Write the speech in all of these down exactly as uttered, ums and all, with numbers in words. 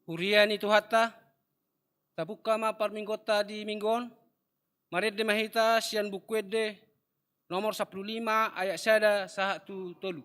Huria ni Tuhanta, tabuka ma parmingguonta di minggu on, marende ma hita sian Buku Ende nomor sampulu lima ayat sada sahat tu tolu.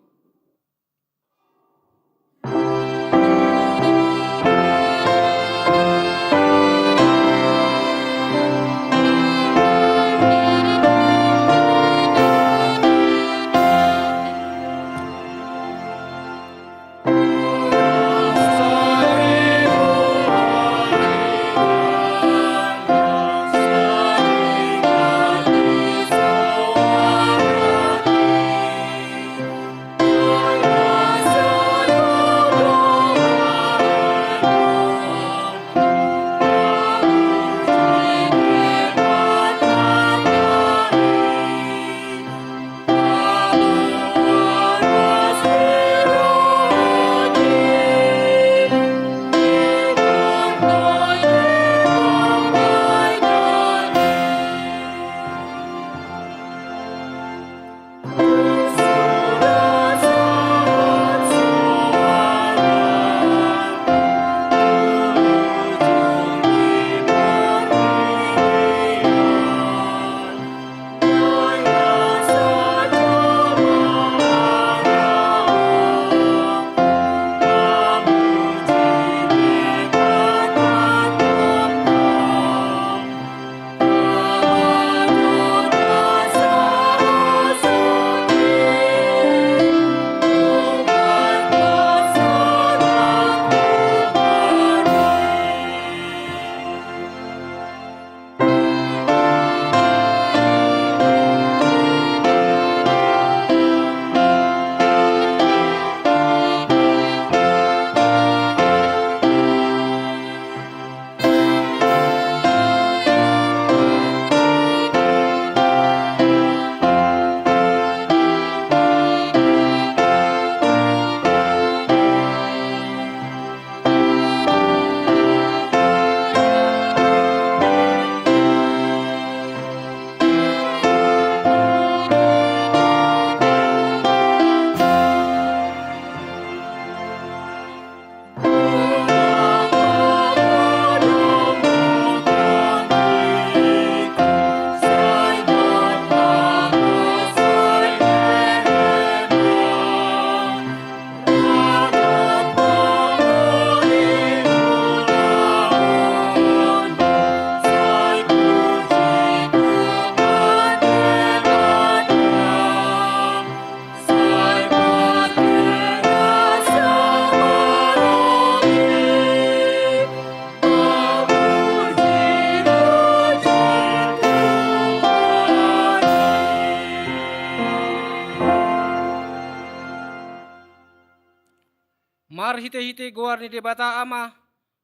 Marhitehite goar ni Debata Ama,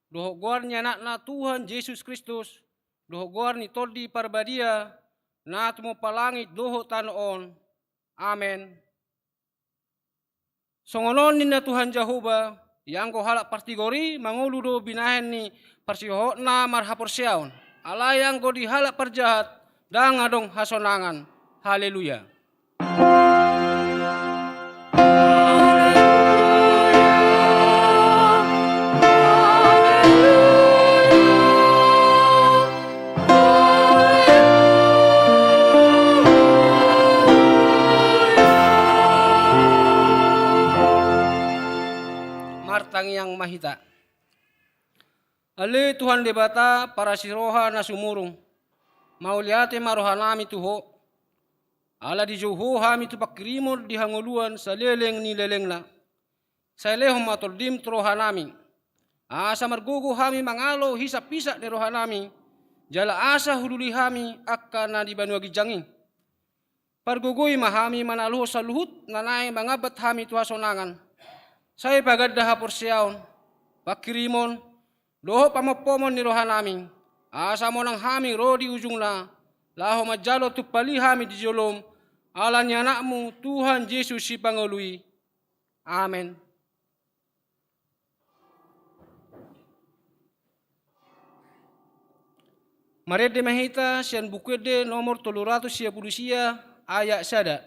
dohot goar ni Anakna Tuhan Jesus Kristus, dohot goar ni Tondi Parbadia, na tumompa langit dohot tano on. Amen. Songon on ninna Tuhan Jahowa, ianggo halak partigor i mangolu do binahen ni parsihohotna marhaporseaon. Alai anggo di halak parjahat, ndang adong hasonangan. Haleluya. Martangiang ma hita. Ale Tuhan Debata, parasi roha na sumurung, mauliate ma rohanami tu Ho, ala dijou Ho hami tu pangkirimon di hangoluan saleleng ni lelengna. Sai lehon ma Tondim tu rohanami, asa margogo hami mangalo hisaphisap ni rohanami, jala asa hulului hami angka na di banua ginjang i. Pargogoi ma hami manaluhon saluhut na naeng mangambat hami tu hasonangan. Sai paganda haporseaon, pangkirimon, dohot pamompomon ni rohanami, asa monang hami ro di ujungna, laho manjalo tumpal i hami di jolom, ala ni Anakmu Tuhan Jesus Sipangolu i. Amen. Marende ma hita sian Buku Ende nomor tolu ratus sia pulu sia, ayat sada.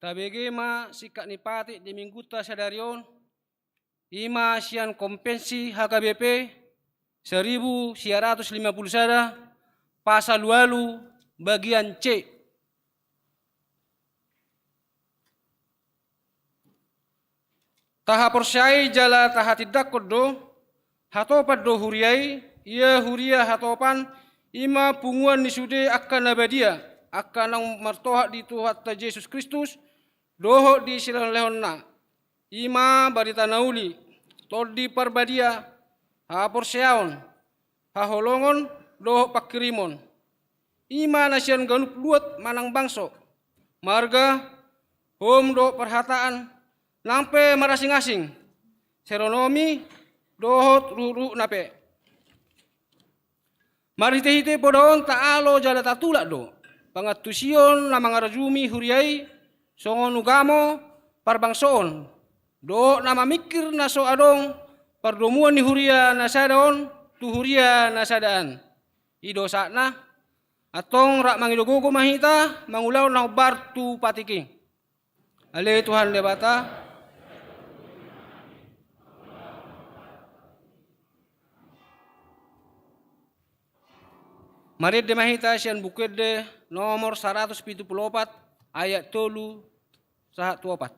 Tabege ma singkat ni patik di minggunta sadari on, i ma sian Konvensi H K B P seribu sia ratus lima puluh sada, pasal ualu, bagian C. Tahaporseai jala tahatindangkon do, hatopan do huria i, ia huria hatopan, i ma punguan ni sude angka na badia, angka naung martohap di Tuhanta Jesus Kristus, dohot di silehonlehonna, i ma barita na uli, Tondi Parbadia, haporseaon, haholongon, dohot pangkirimon. I ma na sian ganup luat manang bangso, marga, hom dohot parhataan, nang pe marasingasing, seronomi, dohot ruhutruhutna pe. Marhitehite poda on taalo jala tatulak do pangantusion na mangarajumi huria i, songon ugamo parbangsoon, dohot na mamingkir na so adong pardomuan ni huria na sada on tu huria na sada an. I do sahatna. Antong rap mangido gogo ma hita mangulahon na hombar tu patik i. Ale Tuhan Debata, marende ma hita sian Buku Ende nomor saratus pitu pulu opat, ayat tolu sahat tu opat.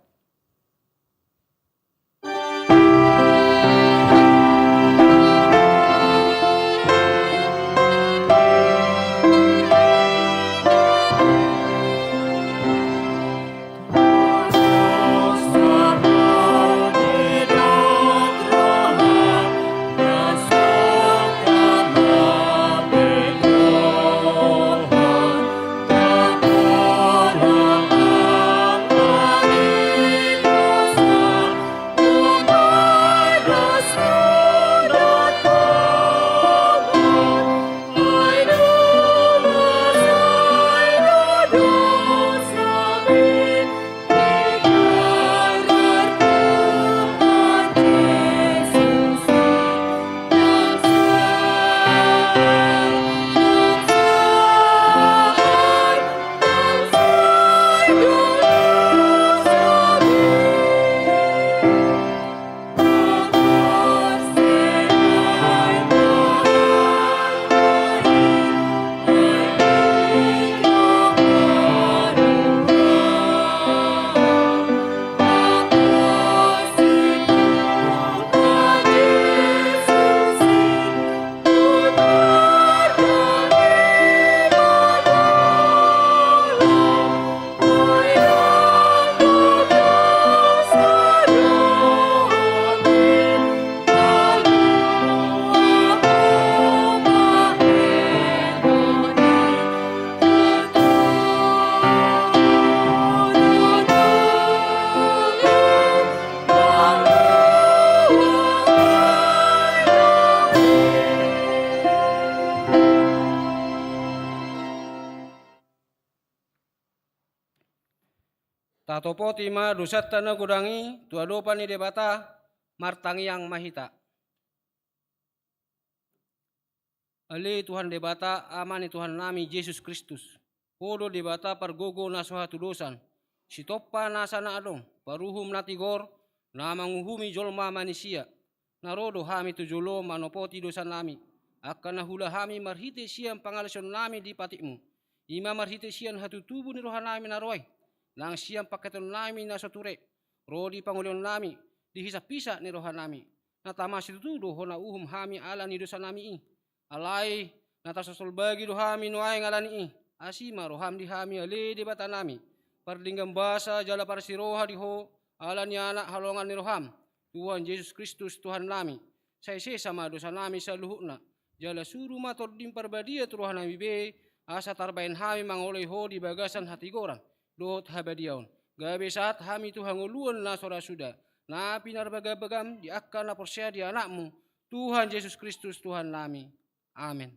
Tatopoti ma dosanta na godang i tu adopan ni Debata, martangiang ma hita. Ale Tuhan Debata, Ama ni Tuhannami Jesus Kristus, Ho do Debata pargogo na so hatudosan, Sitompa nasa na adong, Paruhum na tigor, na manguhumi jolma manisia. Na ro do hami tu jolo manopoti dosanami, angka na huula hami marhite sian pangalaosionnami di patikMu, i ma marhite sian hatutubu ni rohanami na ro ai, nang sian pangkataionnami na so ture, ro di pangolionnami, di hisaphisap ni rohanami. Na tama situtu do Ho na uhum hami ala ni dosanami i. Alai na tarsosolbagi do hami nuaeng ala ni i. Asi ma rohaM di hami, ale Debatanami, pardenggan basa jala parsiroha di Ho, ala ni Anak haholongan ni rohaM, Tuhan Jesus Kristus Tuhannami. Sai sesa ma dosanami saluhutna, jala suru ma TondiM Parbadia tu rohanami be, asa tarbahen hami mangoloi Ho di bagasan hatigoran dohot habadiaon, gabe sahat hami tu hangoluan na so ra suda, na pinarbagabagaM di angka na porsea di AnakMu, Tuhan Jesus Kristus Tuhannami. Amen.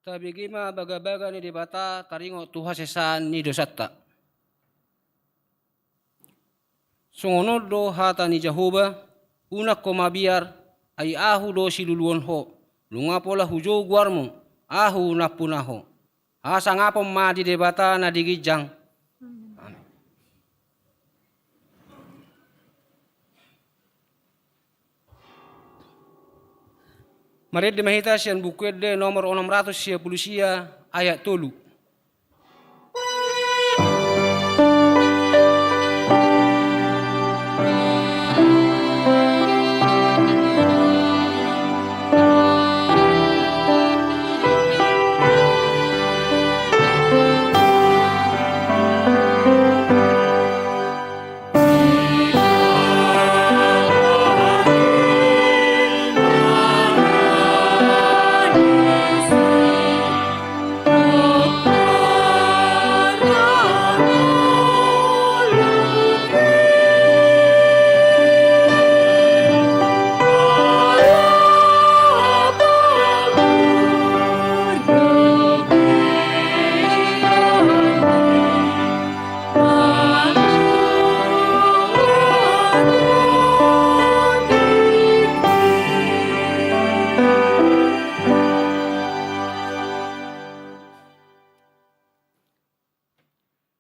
Tabege ma bagabaga ni Debata taringot tu hasesaan ni dosanta. Songon on do hata ni Jahowa: Unang ho mabiar, ai Ahu do siluluon ho. Nunga pola hujou goarmu, Ahu nampunang ho. Hasangapon ma di Debata na di ginjang. Amin. Marende ma hita sian Buku Ende nomor onom ratus sia pulu sia, ayat tolu.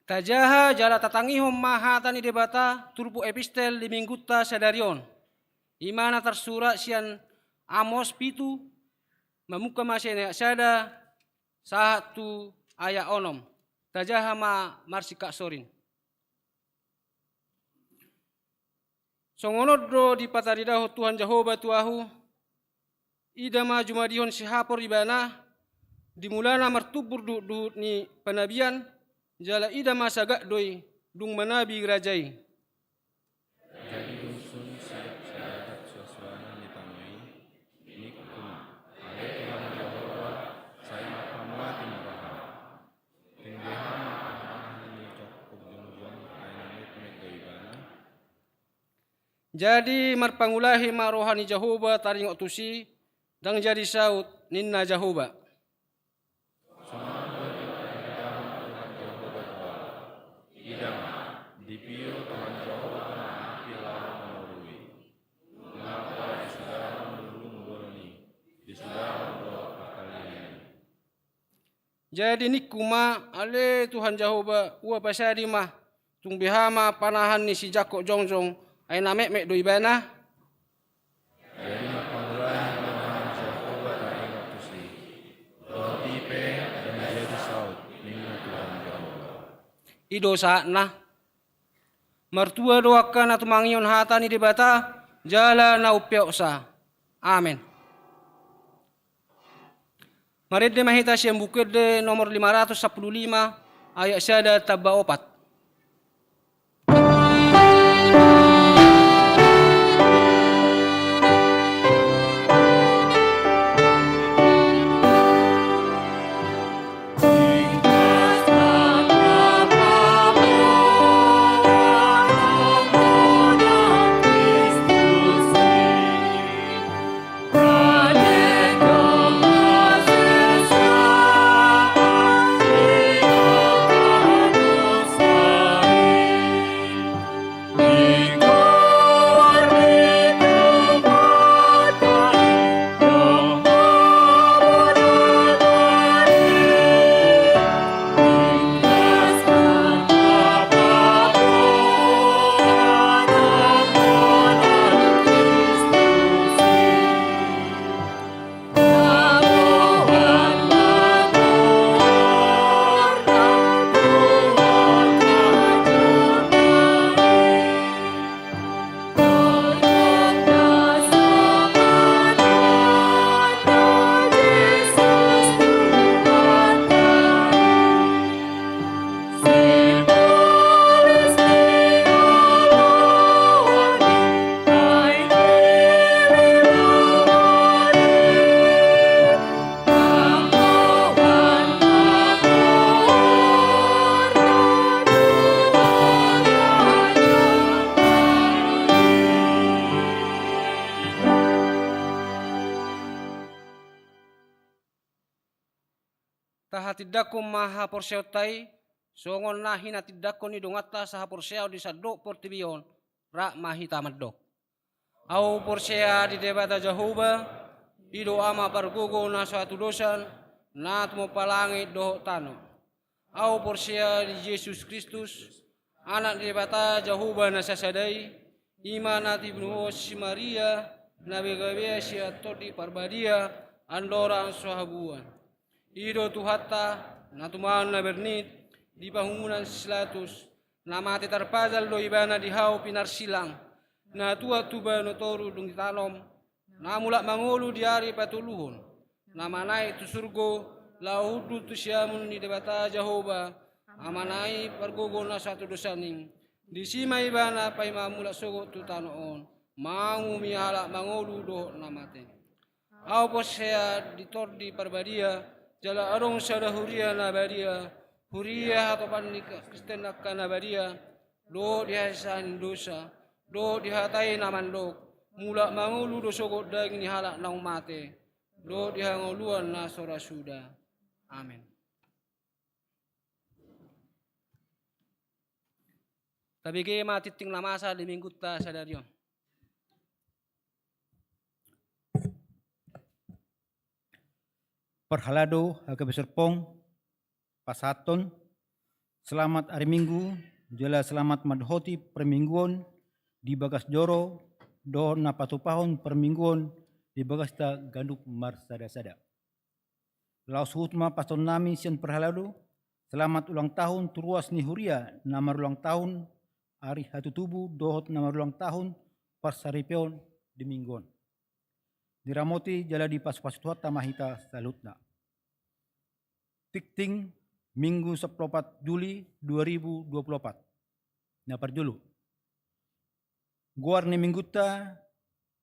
Tajaha jala tatangihon ma hata ni Debata turpuk epistel di minggunta sadari on. I ma na tarsurat sian Amos pitu, mamungka ma sian ayat sada sahat tu ayat onom. Tajaha ma marsingkat sorin. Songon on do dipataridahon Tuhan Jahowa tu ahu: Ida ma jumadihon sihapor ibana, di mulana martumbur duhutduhut ni panabian, jala ida ma sagat do i, dung manabi raja i. Jadi dung sun siap siadat suasana ni tano i, ningku ma: Ale Tuhan Jahowa, sai marhamuatim roham. Tung beha ma panahan ni jangkon jongjong, ai na metmet do ibana? Jadi marpangulahi ma roha ni Jahowa taringot tusi, ndang jadi saut, ninna Jahowa. Songon on do dipataridahon Tuhan Jahowa tu ahu: Ida ma, dipio Tuhan Jahowa ma api laho manorui. Nunga pola disudahon do lumbon i, disudahon do pangkalian i. Jadi ningku ma: Ale Tuhan Jahowa, ua pasadi ma, tung beha ma panahan ni si jangkon jongjong, ai na metmet do ibana? Jadi marpangulahi ma roha ni Jahowa taringot tusi, dohot i pe ndang jadi saut, ninna Tuhan Jahowa. I do sahatna. Martua do angka na tumangihon hata ni Debata, jala na umpeopsa. Amen. Marende ma hita sian Buku Ende nomor lima ratus sampulu lima, ayat sada tamba opat. Hatindangkon ma haporseaonta i, songon na hinatindangkon ni donganta sahaporseaon di sandok portibi on, rap ma hita mandok. Ahu porsea di Debata Jahowa, i do Ama pargogo na so hatudosan, na tumompa langit dohot tano. Ahu porsea di Jesus Kristus, Anak ni Debata Jahowa na sasada i, i ma na tinubuhon si Maria, na bebea sian Tondi Parbadia, andorang so habuan. I do Tuhanta, na tumau na bernit, di parhungunan si Pilatus, na mate tarpajal do ibana di hau pinarsilang, na tuat tuba na toru dung ditanom, na mulak mangolu di ari patoluhon, na manaek tu surgo, laho hundul tu siamun ni Debata Jahowa, Amana i pargogo na so hatudosan i, disi ma ibana paima mulak sogot tu tano on, manguhumi halak mangolu dohot na mate. Ahu porsea di Tondi Parbadia, jala adong sada huria na badia, huria hatopan ni Kristen angka na badia, dohot di hasesaan ni dosa, dohot di hata i na mandok, mulak mangolu do sogot daging ni halak naung mate, dohot di hangoluan na so ra suda. Amen. Tabege ma tingting na masa di minggunta sadari on. Parhalado H K B P Serpong, pasahathon selamat ari Minggu, jala selamat mandohoti parmingguon di bagas joro, dohot na patupahon parmingguon di bagasta ganup marsada-sada. Laos huhut ma pasahatonnami sian parhalado, selamat ulang tahun tu ruas ni huria na marulang tahun, ari hatutubu dohot na marulang tahun parsaripeon di minggu on. Diramoti jala dipasu-pasu Tuhanta ma hita saluhutna. Tingting, Minggu sampulu opat Juli dua ribu dua puluh opat. Na parjolo. Goar ni minggunta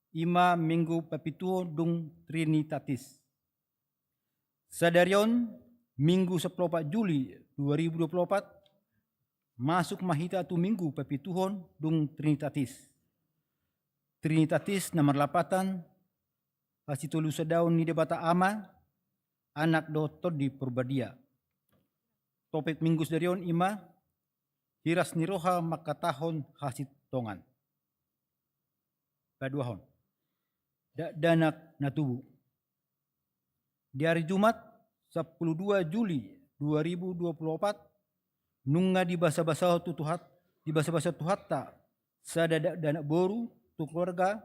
i ma Minggu Papituhon dung Trinitatis. Sadari on, Minggu sampulu opat Juli dua ribu dua puluh opat, masuk ma hita tu Minggu Papituhon dung Trinitatis. Trinitatis na marlapatan hasitolusadaon ni Debata Ama, Anak dohot Tondi Parbadia. Topik Minggu sadari on i ma, hiras ni roha mangkatahon hasintongan. Paduahon. Dakdanak na tubu. Di ari Jumat, sampulu dua Juli dua ribu dua puluh opat, nunga dibasabasahon tu Tuhat, dibasabasahon Tuhanta sada dakdanak boru tu keluarga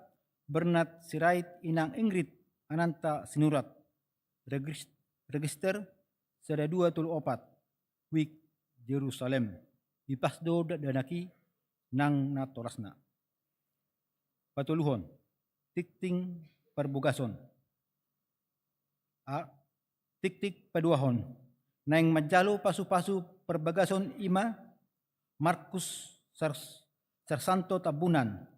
Bernat Sirait, Inang Ingrid ananta Sinurat, regis-, register sada dua tolu opat, Wijk Jerusalem. Dipas do dakdanak i nang natorasna. Patoluhon, tingting parbagason. A, tingting paduahon. Naeng manjalo pasu-pasu parbagason i ma Markus Sar-, Sarsanto Tambunan,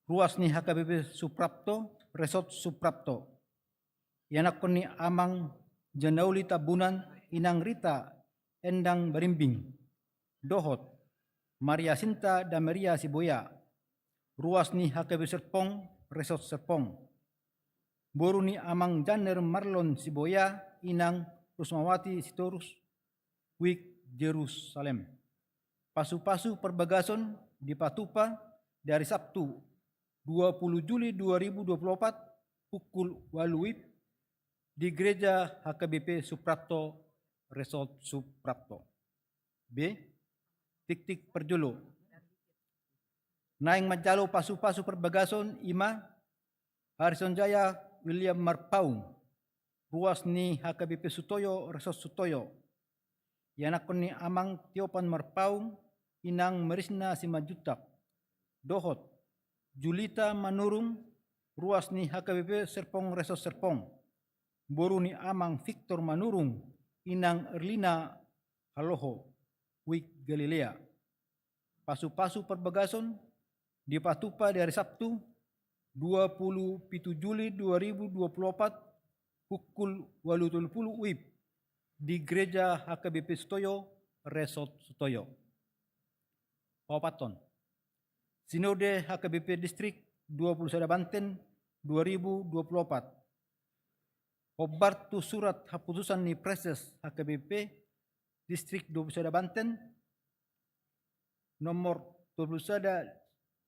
ruas ni H K B P Suprapto, Resort Suprapto. Ianakkon ni Amang Janauli Tambunan, Inang Rita Endang Barimbing, dohot Maria Sinta Damaria Siboya, ruas ni H K B P Serpong, Resort Serpong. Boru ni Amang Janer Marlon Siboya, Inang Rusmawati Sitorus, Wijk Jerusalem. Pasu-pasu parbagason dipatupa di ari Sabtu, dua puluh Juli dua ribu dua puluh opat, pukul ualu WIB, di Gereja H K B P Suprapto, Resort Suprapto. B, tingting parjolo. Naeng manjalo pasu-pasu parbagason i ma Harison Jaya William Marpaung, ruas ni H K B P Sutoyo, Resort Sutoyo. Ianakkon ni Amang Tiopan Marpaung, Inang Marisna Simanjuntak, dohot Julita Manurung, ruas ni H K B P Serpong, Resort Serpong. Boru ni Amang Victor Manurung, Inang Erlina Haloho, Wijk Galilea. Pasu-pasu parbagason dipatupa di ari Sabtu, dua puluh pitu Juli dua ribu dua puluh opat, pukul ualu tolu pulu WIB, di Gereja H K B P Sutoyo, Resort Sutoyo. Paopathon, Sinode H K B P Distrik dua puluh sada Banten dua ribu dua puluh opat. Hombar tu surat haputusan ni Praeses H K B P Distrik dua puluh sada Banten, nomor dua puluh sada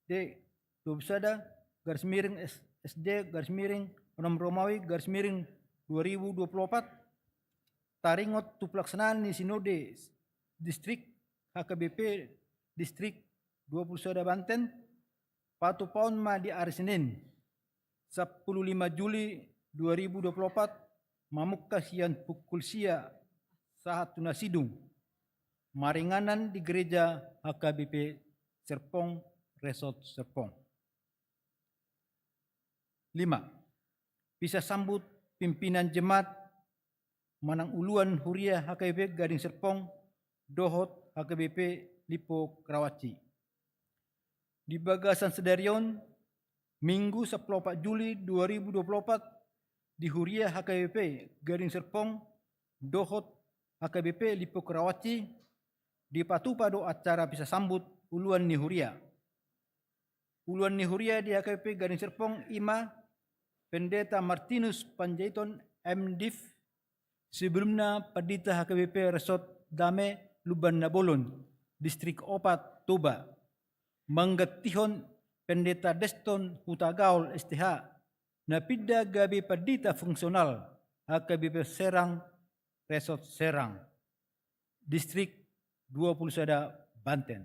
D dua puluh sada garis miring S D garis miring onom Romawi garis miring dua ribu dua puluh opat, taringot tu pelaksanaan ni Sinode Distrik H K B P Distrik dua puluh sada Banten, patupaon ma di ari Senin, sampulu lima Juli dua ribu dua puluh opat, mamungka sian pukul sia sahat tu na sidung, maringanan di gereja H K B P Serpong, Resort Serpong. Lima. Pisasambut pimpinan jemaat manang uluan huria H K B P Gading Serpong dohot H K B P Lipo Karawaci. Di bagasan sadari on, Minggu sampulu opat Juli dua ribu dua puluh opat, di huria H K B P Gading Serpong dohot H K B P Lipo Karawaci, dipatupa do acara pisasambut uluan ni huria. Uluan ni huria di H K B P Gading Serpong i ma Pendeta Martinus Panjaiton, M Div, sebelumna Pandita H K B P Resort Dame Lumban Nabolon, Distrik opat Toba, manggantihon Pendeta Deston Hutagaol, S T H, na pinda gabe pandita fungsional H K B P Serang, Resort Serang, Distrik dua puluh sada Banten.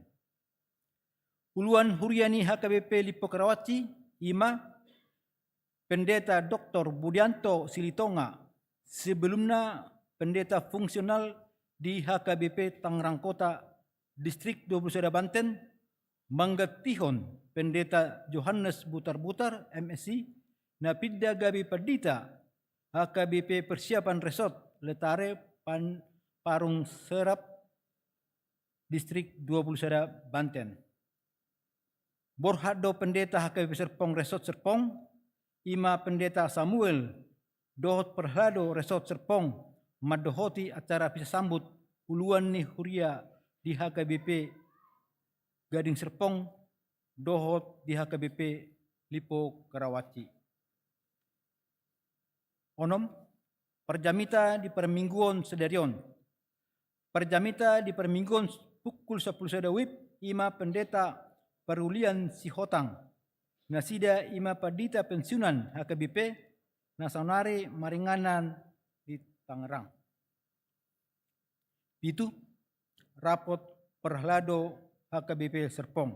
Uluan huria ni H K B P Lipo Karawaci i ma Pendeta Doktor Budianto Silitonga, sebelumna pendeta fungsional di H K B P Tangerang Kota, Distrik dua puluh sada Banten, manggantihon Pendeta Johannes Butarbutar, M Si, na pinda gabe pandita H K B P Persiapan Resort Letare Pan-, Parung Serap, Distrik dua puluh sada Banten. Borhat do Pendeta H K B P Serpong Resort Serpong, i ma Pendeta Samuel, dohot parhalado Resort Serpong, mandohoti acara pisasambut uluan ni huria di H K B P Gading Serpong dohot di H K B P Lipo Karawaci. Onom. Parjamita di parmingguon sadari on. Parjamita di parmingguon pukul sampulu sada WIB i ma Pendeta Parulian Sihotang, nasida i ma pandita pensiunan H K B P na saonari maringanan di Tangerang. Pitu. Rapot parhalado H K B P Serpong.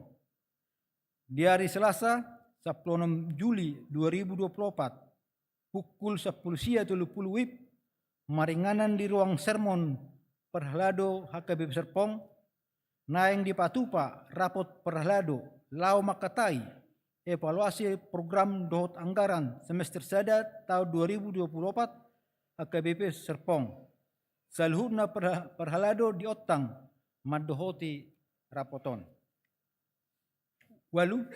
Di ari Selasa, sampulu onom Juli dua ribu dua puluh opat, pukul sampulu sia tolu pulu WIB, maringanan di ruang sermon parhalado H K B P Serpong, naeng dipatupa rapot parhalado laho mangkatai evaluasi program dohot anggaran semester sada taon dua ribu dua puluh opat H K B P Serpong. Saluhutna parha-, parhalado diontang mandohoti rapot on. Ualu.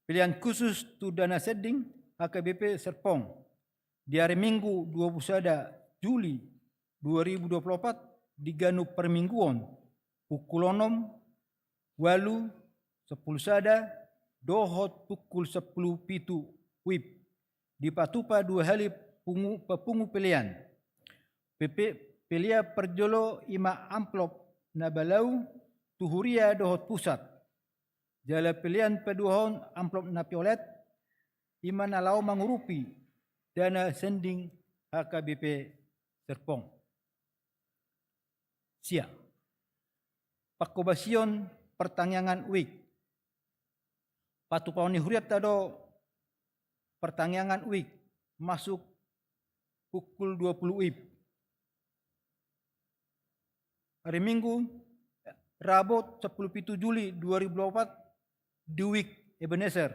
Pelean khusus tu dana sending H K B P Serpong. Di ari Minggu dua puluh sada Juli dua ribu dua puluh opat, di ganup parmingguon, pukul onom, ualu, sampulu sada, dohot pukul sampulu pitu WIB, dipatupa dua hali pungu-, papungu pelean. Pe-, pe-, pelean parjolo i ma amplop na balau tu huria dohot pusat. Jala pelean paduahon amplop na violet, i ma na laho mangurupi dana sending H K B P Serpong. Sia. Pangkobasion partangiangan WIB. Patupaon ni hurianta do partangiangan WIB masuk pukul dua pulu WIB. Ari Minggu, Rabu, sampulu pitu Juli dua ribu dua puluh opat, di WIB Ebenezer.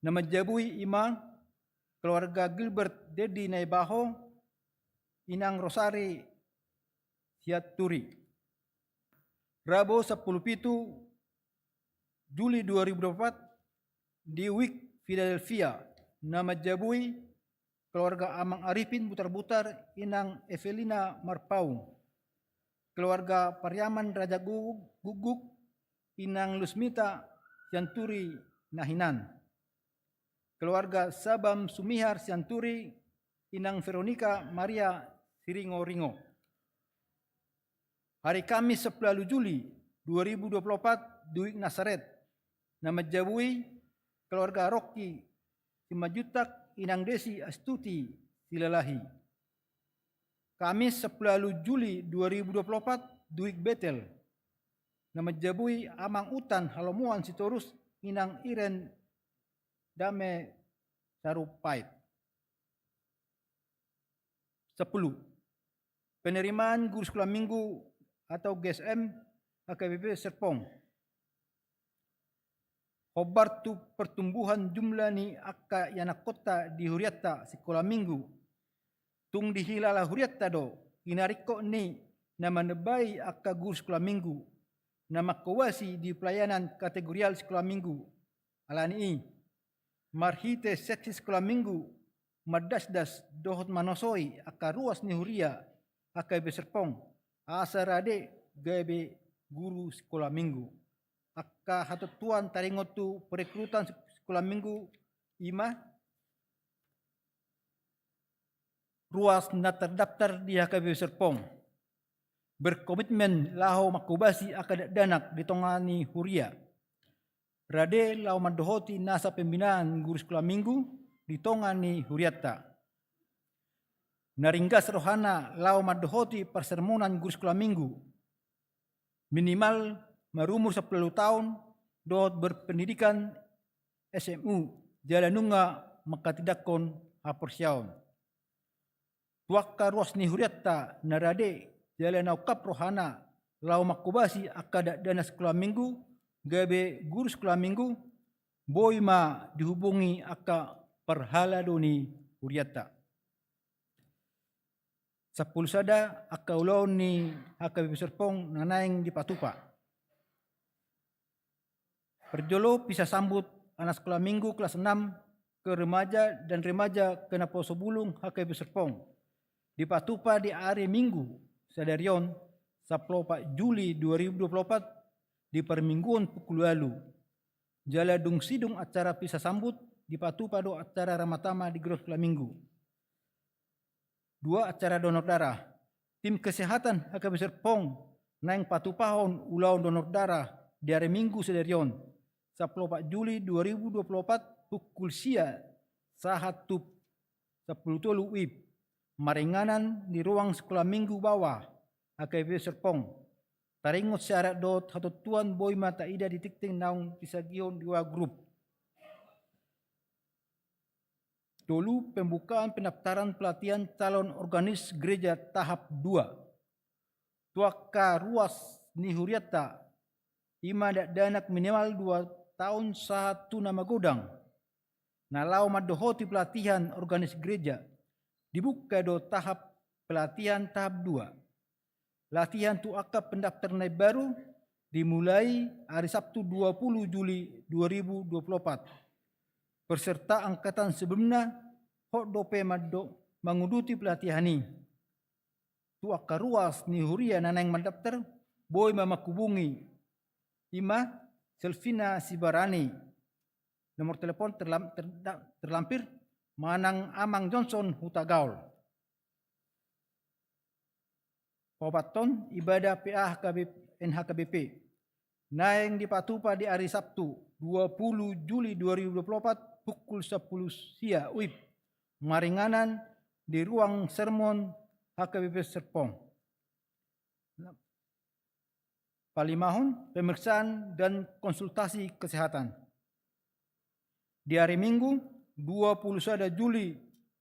Na manjabui i ma keluarga Gilbert Dedi Naibaho, Inang Rosari Sianturi. Rabu, sampulu pitu Juli dua ribu dua puluh opat, di WIB Philadelphia, na manjabui keluarga Amang Arifin Butarbutar, Inang Evelina Marpaung, keluarga Pariaman Raja Gu-, Guguk, Inang Lusmita Sianturi Nahinan, keluarga Sabam Sumihar Sianturi, Inang Veronica Maria Siringoringo. Hari Kamis sampulu ualu Juli dua ribu dua pulu opat, di Wijk Nasaret, na manjabui keluarga Rongki Simanjuntak, Inang Desi Astuti Silalahi. Kamis sampulu ualu Juli dua ribu dua pulu opat, di Wijk Betel, na manjabui Amang Utan Halomoan Sitorus, Inang Iren Dame Sarumpait. Sampulu. Penerimaan guru sikola minggu atau G S M H K B P Serpong. Hombar tu pertumbuhan jumlah ni angka ianakkonta di hurianta sikola minggu. Tung dihilala hurianta do, hinaringkot ni na manembai angka guru sikola minggu, na mangkobasi di pelayanan kategorial sikola minggu. Alani i, marhite seksi sikola minggu, mandasdas dohot manosoi angka ruas ni huria H K B P Serpong, asa rade gabe guru sikola minggu. Angka hatontuan taringot tu perekrutan sikola minggu i ma: ruas na terdaftar di H K B P Serpong berkomitmen laho mangkobasi angka dakdanak di tonga ni huria, rade laho mandohoti nasa pembinaan guru sikola minggu di tonga ni hurianta. Na ringgas rohana laho mandohoti parsermonan guru sikola minggu, minimal marumur sampulu ualu taon dohot berpendidikan S M U, jala nunga manghatindanghon haporseaon. Tu angka ruas ni hurianta na rade jala na ungkap rohana laho mangkobasi angka dakdanak sikola minggu gabe guru sikola minggu, boi ma dihubungi angka parhalado ni hurianta. Sampulu sada, angka ulaon ni H K B P Serpong na naeng dipatupa. Parjolo, pisa sambut anak sikola minggu kelas enam ke remaja dan remaja ke naposobulung H K B P Serpong, dipatupa di ari Minggu sadari on, sampulu opat Juli dua ribu dua pulu opat, di parmingguon pukul ualu. Jala dung sidung acara pisa sambut, dipatupa do acara ramatama di gedung sikola minggu. Dua, acara donor darah. Tim kesehatan H K B P Serpong naeng patupahon ulaon donor darah di ari Minggu sadari on, sampulu opat Juli dua ribu dua pulu opat, pukul sia sahat tu sampulu tolu WIB, maringanan di ruang sikola minggu bawah H K B P Serpong. Taringot syarat dohot hatontuan boi ma taida di tingting naung disagihon di WA grup. Tolu, pembukaan pendaftaran pelatihan calon organis gereja tahap dua. Tu angka ruas ni hurianta, i ma dakdanak minimal dua taon sahat tu na magodang, na laho mandohoti pelatihan organis gereja, dibuka do tahap pelatihan tahap dua. Latihan tu angka pendaftar na imbaru dimulai ari Sabtu dua pulu Juli dua ribu dua pulu opat. Peserta angkatan sebelumna hot dope mando-, manguduti pelatihan i. Tu angka ruas ni huria na naeng mandaftar, boi ma manghubungi, i ma Selvina Sibarani. Nomor telepon terlam-, terda-, terlampir manang Amang Johnson Hutagaol. Paopathon, ibadah P A H K B P, N H K B P, naeng dipatupa di ari Sabtu dua pulu Juli dua ribu dua pulu opat, pukul sampulu sia WIB, maringanan di ruang sermon H K B P Serpong. Palimahon, pemeriksaan dan konsultasi kesehatan. Di ari Minggu, dua pulu sada Juli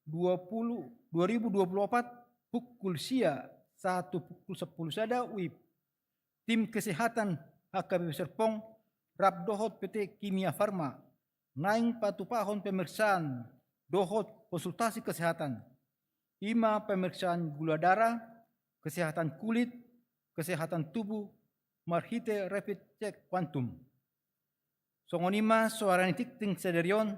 dua puluh, dua ribu dua puluh opat, pukul sia sahat tu pukul sampulu sada WIB, tim kesehatan H K B P Serpong rap dohot P T Kimia Farma naeng patupahon pemeriksaan dohot konsultasi kesehatan. I ma pemeriksaan gula darah, kesehatan kulit, kesehatan tubuh, marhite rapid check quantum. Songon i ma suara ni tingting sadari on,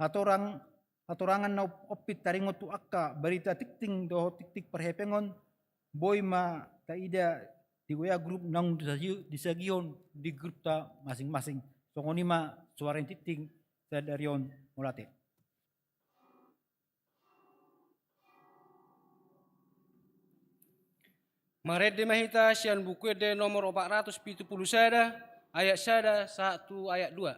hatorang-, hatorangan na ompit taringot tu angka barita tingting dohot tingting parhepengon, boi ma taida di WA grup naung disagi-, disagihon di grupta masing-masing. Songon i ma suara ni tingting sadari on, mauliate. Marende ma hita sian Buku Ende nomor opat ratus pitu pulu sada, ayat sada sahat tu ayat dua.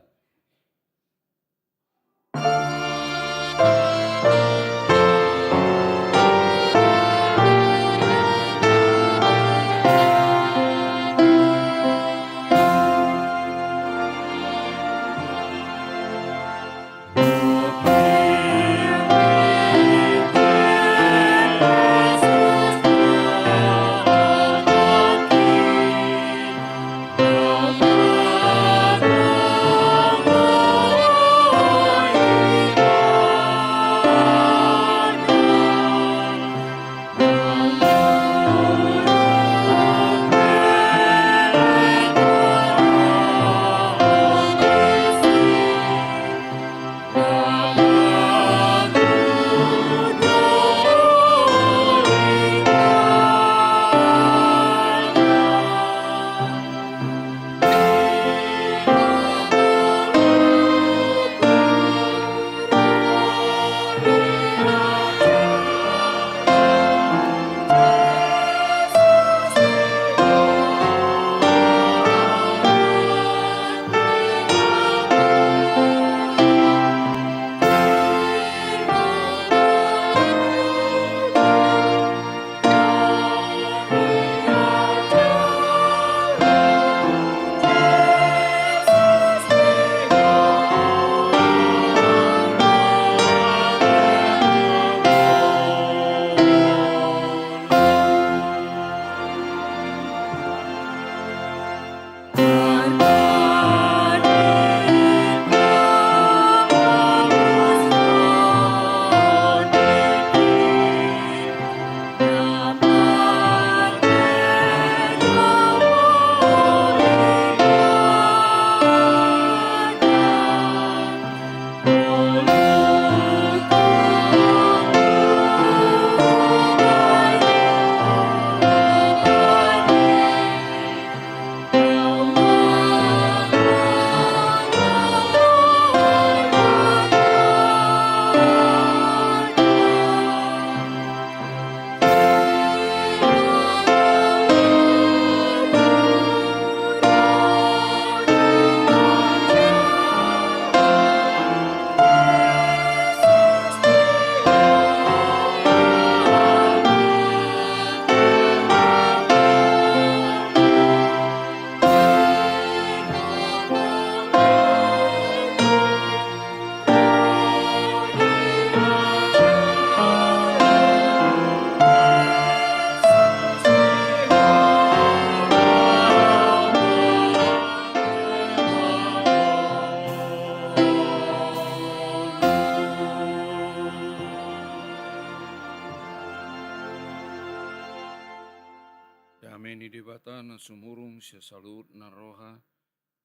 Dame ni Debata na sumurung sian saluhut na roha,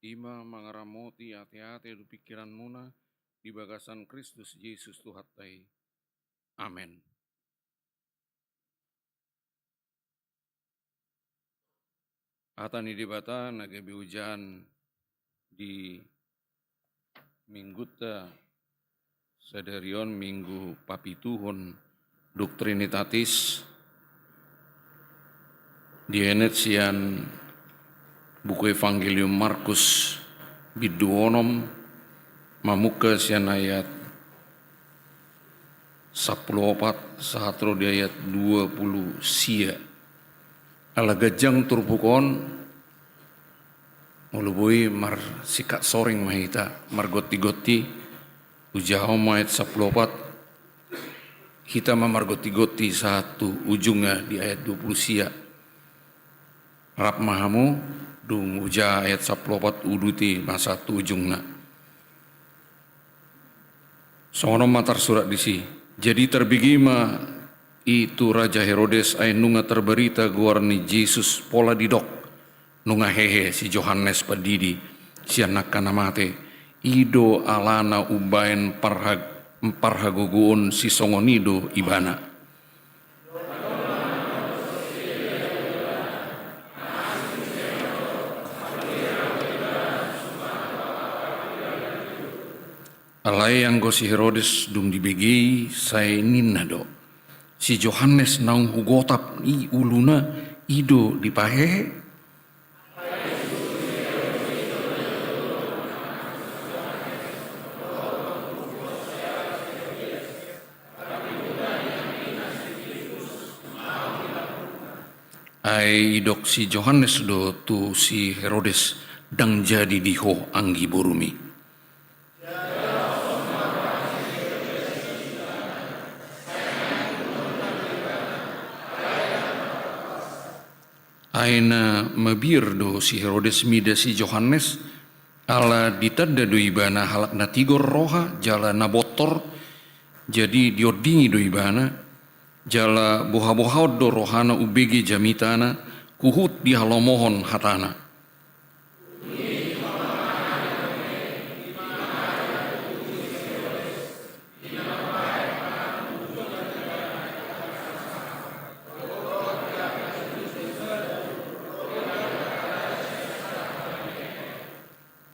i ma mangaramoti ateate dohot pingkiranmuna di bagasan Kristus Jesus Tuhanta i. Amen. Hata ni Debata na gabe hujahan di Minggunta sadari on, Minggu papituhon Duk Trinitatis, dienet sian buku Evangelium Markus bindu onom, mamungka sian ayat sampulu opat sahat ro di ayat dua pulu sia. Ala ganjang turpuk on, molo boi marsingkat soring ma hita, margonti-gonti, hujahahon ma ayat sampulu opat, hita ma margonti-gonti sahat tu ujungna di ayat dua pulu sia. Rap ma hamu, dung hujaha ayat sampulu opat, uduti ma sahat tu ujungna. Songon on ma tarsurat disi. Jadi tarbege ma i tu Raja Herodes, ai nunga tarbarita goar ni Jesus, pola didok, nunga hehe si Johannes Pandidi sian angka na mate, i do alana umbaen parhag-, parhagogoon sisongon i do ibana. Alai anggo si Herodes dung dibege i, sai ninna do: Si Johannes naung hugotap i uluna, I do dipahehe. Ai didok si Johannes do tu si Herodes: Ndang jadi di ho anggi borumi. Ai na mabiar do si Herodes mida si Johannes, ala ditanda do ibana halak na tigor roha jala na bontor. Jadi diondingi do ibana, jala bohabohaon do rohana umbege jamitana, huhut dihalomohon hatana.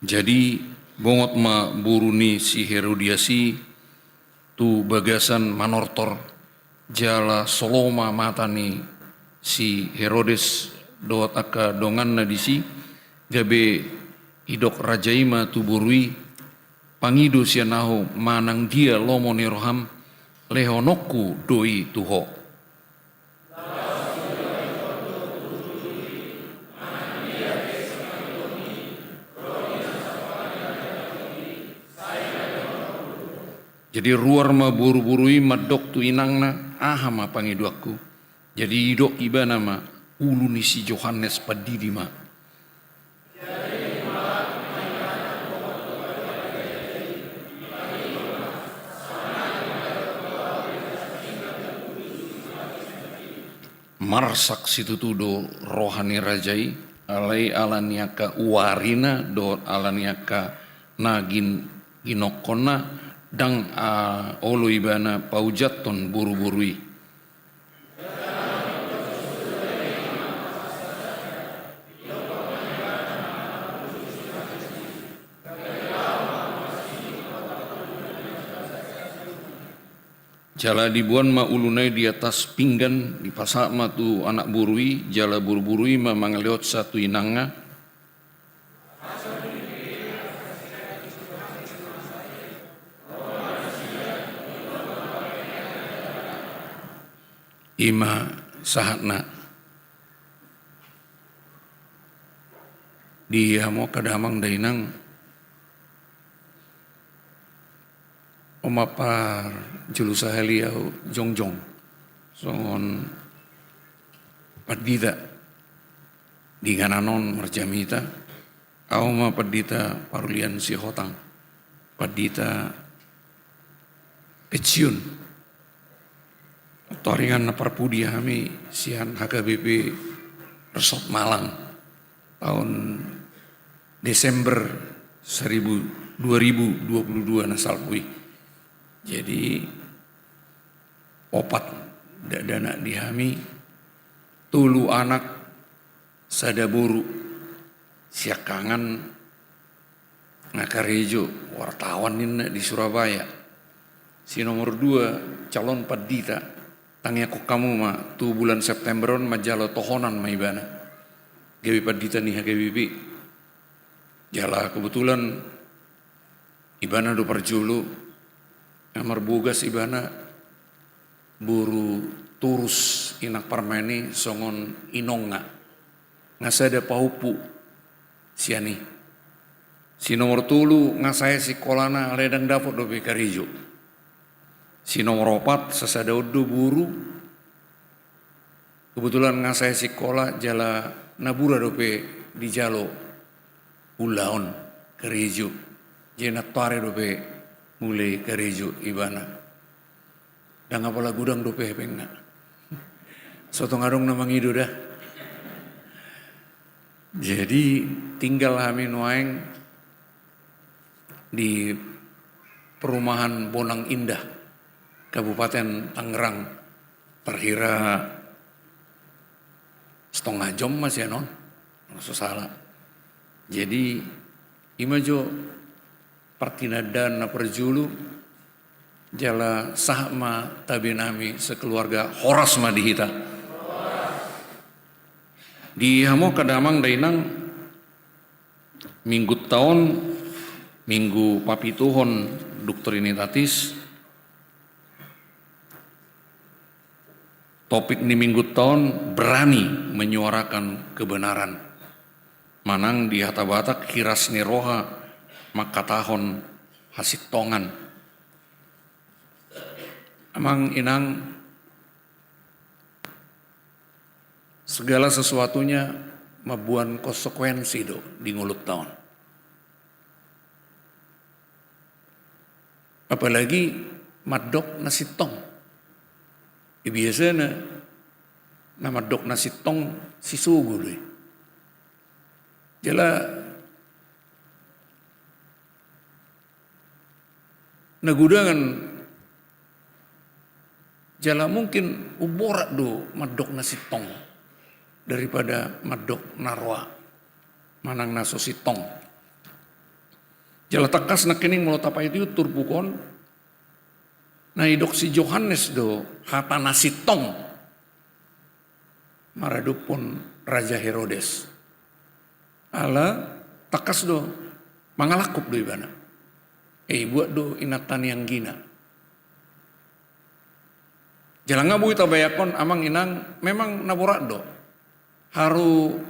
Jadi bongot ma boru ni si Herodias i tu bagasan manortor, jala solo ma mata ni si Herodes dohot angka donganna disi. Gabe didok raja i ma tu boru i: Pangido sian ahu manang dia lomo ni roham, lehononku do i tu ho. Jadi ruar ma boruboru i mandok tu inangna: Aha ma pangidoanku? Jadi didok ibana ma: Ulu ni si Johannes Pandidi ma. Marsak situtu do roha ni raja i, alai ala ni angka uarina dohot ala ni angka na gin-, ginongkonna, ndang, ah, olo ibana paujathon boruboru i. Jala diboan ma uluna i di atas pinggan, dipasahat ma tu anak boru i, jala boruboru i ma mangalehonsa tu inangna. I ma sahatna. Di hamu angka damang dainang, on ma parjolo sahali ahu jongjong songon pandita di inganan on marjamita. Ahu ma Pandita Parlian Sihotang, pandita pensiun. Taringan na parpudi hami sian H K B P Resort Malang taon Desember seribu, dua ribu dua puluh dua na salpu i. Jadi opat dakdanak di hami, tolu anak, sada boru. Siangkangan nga karejo, wartawan ninna di Surabaya. Si nomor dua calon pandita, tangiangkon hamu ma, tu bulan September on manjalo tohonan ma ibana gabe pandita ni H K B P. Jala kebetulan ibana do parjolo, nga marbogas ibana boru torus inang parmaen i songon inongna. Nga sada pahompu sian i. Si nomor tolu nga sae sikolana alai ndang dapot dope karejo. Si nomor opat sasada on do boru. Kebetulan nga sae sikola jala napuran dope dijalo ulaon karejo. Jadi nantoari dope mulai karejo ibana. Ndang apala godang dope hepengna. So tung adong na mangido da. Jadi tinggal hami nuaeng di perumahan Bonang Indah, Kabupaten Tangerang, tarkira setengah jam ma sian on, so sala. Jadi ima jo partinandaan na parjolo, jala sahat ma tabe nami sekeluarga, horas ma di hita. Di hamu angka damang dainang, minggunta on, minggu papituhon Trinitatis, topik ni minggunta on berani menyuarakan kebenaran. Manang di hata Batak hiras ni roha mangkatahon hasintongan. Amang inang, segala sesuatunya mamboan konsekuensi do di ngolunta on. Apalagi mandok na sintong. Di biasana na mandok na sintong sisogo do i. Jala na godangan jala mungkin umborat do mandok na sintong daripada mandok na roa manang na so sintong. Jala tangkas nangkining molo tapaihut turpuk on, na didok si Johannes do hata na sintong maradophon Raja Herodes. Ala tangkas do mangalangkup do ibana. E, dibuat do inanta ni anggina. Jala nga boi tabayangkon amang inang, memang na borat do. Haru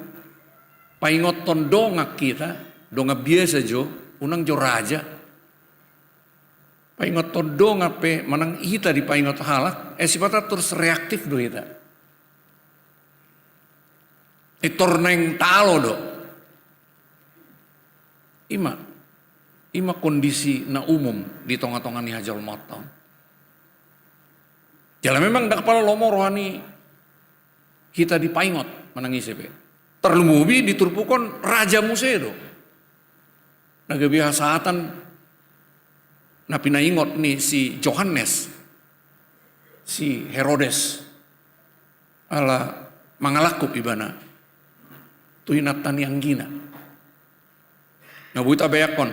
paingothon dongan hita, dongan biasa jo, unang jo raja. Paingothon dongan pe manang hita dipaingot halak, e, sipata terus reaktif do hita. E, tor naeng taalo do. Ima, ima kondisi na umum di tonga-tonga ni hajolmaonta on. Jala memang ndang pala lomo roha ni hita dipaingot manang ise pe. Tarlumobi di turpuk on raja muse do na gabe hasahatan na pinaingot ni si Johannes, si Herodes. Ala mangalangkup ibana tu inanta ni anggina. Nga boi tabayangkon.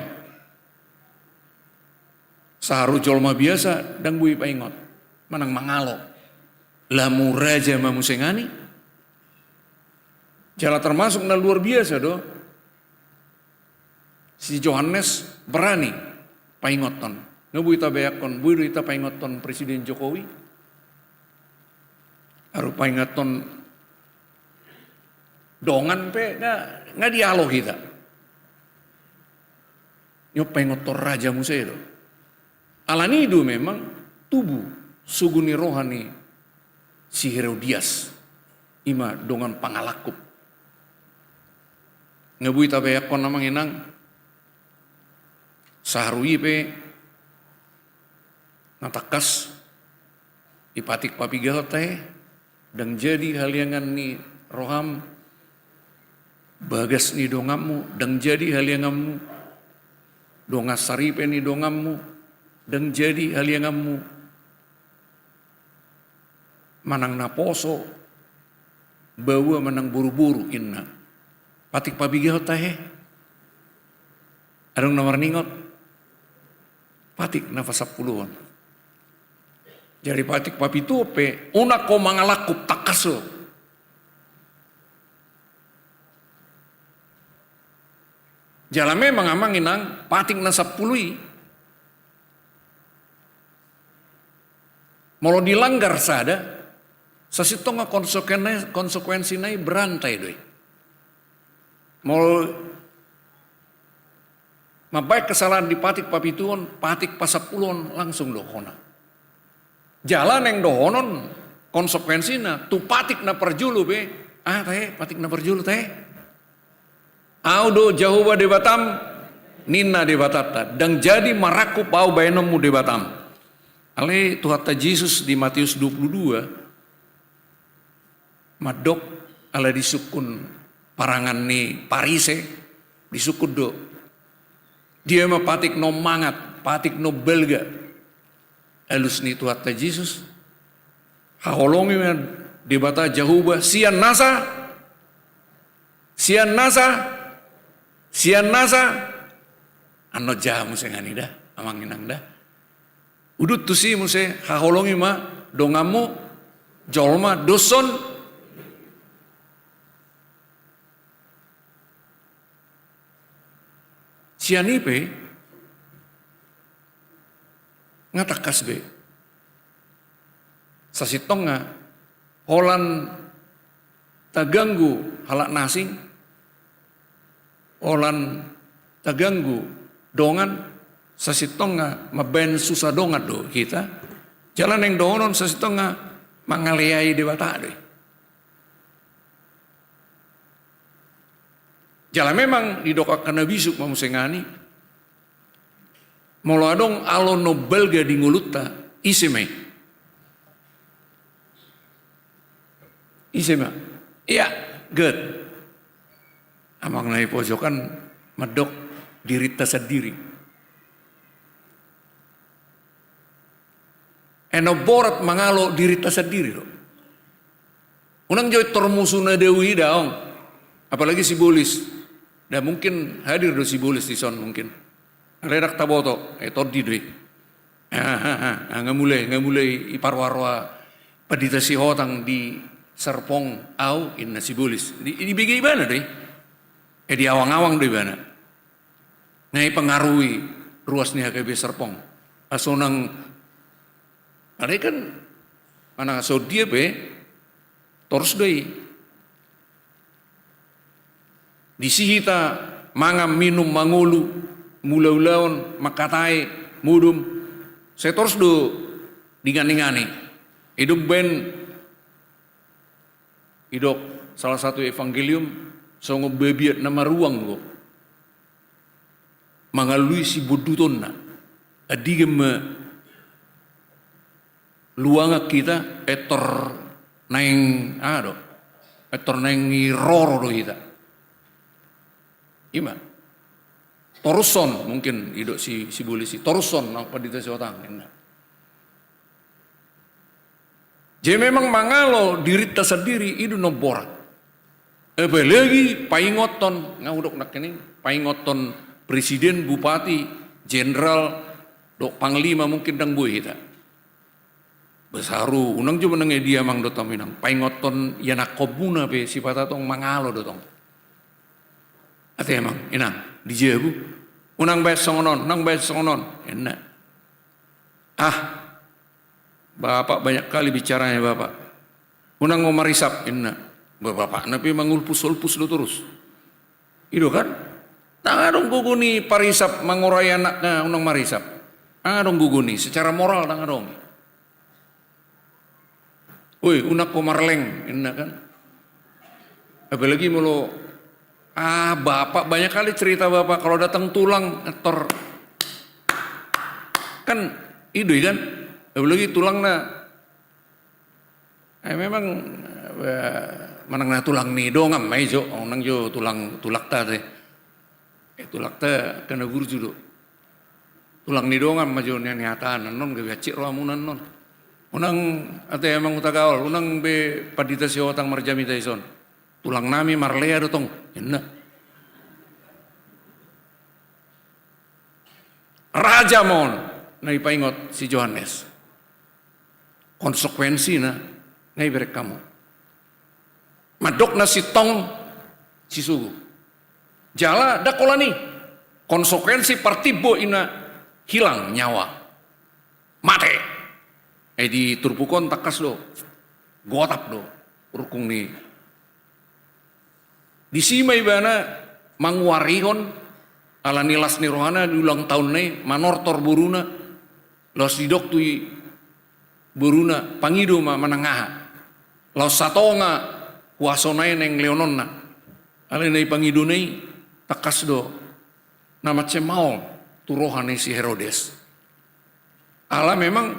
Saharu jolma biasa ndang boi paingot manang mangalo. Lamu raja ma muse ngani. Jala termasuk na luar biasa do. Si Johannes berani paingothon. Nga boi tabayangkon, boi do hita paingothon Presiden Jokowi? Aru paingothon dongan pe nga, nga dialo hita. Nyo paingothon raja muse do. Alani do memang tubu sogo ni roha ni si Herodias, ima dongan pangalangkup. Nga boi tabayangkon amang inang, saharu i pe na tangkas dipatik papigahon tahe, ndang jadi haliangan ni roham, bagas ni donganmu, ndang jadi halianganmu, dongan saripe ni donganmu, ndang jadi halianganmu, manang naposo, baoa manang boruboru inna. Patik papigahon tahe. Adong na marningot. Patik na pasampuluhon. Jadi patik papituhon pe, unang ho mangalangkup, tangkas ho. Jala memang amang inang, patik na sampulu i, molo dilanggar sada, sasintongna konsekuen-, konsekuensina i berantai do i. Molo mambaen kesalahan di patik papituhon, patik pasampuluhon langsung do hona. Jala naeng dohonon konsekuensina tu patik na parjolo pe, ah, tahe, patik na parjolo tahe. Ahu do Jahowa Debatam, ninna Debatanta, ndang jadi marangkup ahu baenonmu Debatam. Alai Tuhanta Jesus di Matius dua puluh dua, mandok ala disungkun parangan ni Parise, disungkun do. Dia ma patik na ummangat, patik na umbalga. Alus ni Tuhanta Jesus, haholongi ma Debata Jahowa, sian nasa, sian nasa, sian nasa, annon jaha muse ngani da, amang inang da. Udut tusi muse, haholongi ma donganmu, jolma, dos on. Sian i pe nga tangkas be. Sasintongna holan taganggu halak na asing, holan taganggu dongan, sasintongna mambaen susa dongan do hita. Jala naeng dohonon sasintongna mangaleai Debata do i. Jala memang didok angka na bisuk ma muse nangkin i, molo adong alo na umbalga di ngolunta, ise ma i? Ise ma? Ia, get. Amang na di pojokan mandok dirinta sandiri. Eno borat mangalo dirinta sandiri do. Unang jo tor musu na dao i daong. Apalagi Sibolis. Nda mungkin hadir do Sibolis dison mungkin. Alai ndang taboto, eh, tondi do i. Ah, ah, ah, ah, nga mulai, nga mulai iparoaroa Pandita Sihotang di Serpong au, inna Sibolis. Di, dibege ibana do i. Eh, diawangawang do ibana. Nga ipangaruhi ruas ni H K B Serpong. Asa unang, alai kan, manang songon dia pe, torus do i. Disi hita mangan, minum, mangolu, mangula ulaon, mangkatai, modom. Sai torus do dingani-ngani. Ido umbaen, idok salah satu evangelium, songon babiat na maruang do mangalului sibondutonna. Andigan ma luangan hita, eh, tor naeng, aha do, eh, tor naeng iroro do hita. I ma. Torushon, mungkin idok si, Sibolis i. Torushon, nang Pandita Sihotang, inna. Jadi memang mangalo dirinta sandiri, i do na umborat. Apalagi paingothon, nga hudok nangkin i, paingothon presiden, bupati, jenderal, dohot panglima mungkin ndang boi hita. Boasa haru, unang jo manang dia amang dohot hamu inang. Paingothon ianakhonmuna pe sipata tong mangalo do tong. Ate amang, inang, di jabu. Unang baen songon on, unang baen songon on. Inna. Ah, Bapak banyak kali bicaranya Bapak. Unang ho marisap, inna. Ba, bapakna pe mangulpus-ulpus do torus. I do kan? Ndang adong gogo ni parisap mangorai anakna unang marisap. Ndang adong gogo ni, secara moral ndang adong. Oi, unang ho marleng, inna kan. Apalagi molo, ah, bapak banyak kali cerita bapak, kalau datang tulang, ngetor. Kan, i do i kan. Apalagi tulangna, eh, memang, eh, manang na tulang ni dongan ma i jo, unang jo tulang, tulangta te. Eh, tulangta angka na burju do. Tulang ni dongan ma jo nian hata annon, gabe hansit rohamuna annon. Unang, ate amang Hutagaol, unang be Pandita Sihotang marjamita dison. Tulang nami marlea do tong, inna. Raja ma on, na ipaingot si Johannes. Konsekuensina, nga ibereng hamu. Mandok na sintong, sisogo. Jala, ndang holan i. Konsekuensi partimbo inna hilang nyawa. Mate. Eh, di turpuk on tangkas do. Gotap do. Rungkung ni Disi ma ibana manguarihon, ala ni las ni rohana di ulang tahunna i, manortor boruna, laos didok tu i boruna, pangido ma manang aha. Laos satonga huasona i naeng lehononna. Alai na ipangidona i, tangkas do na mansai maol tu roha ni si Herodes. Ala memang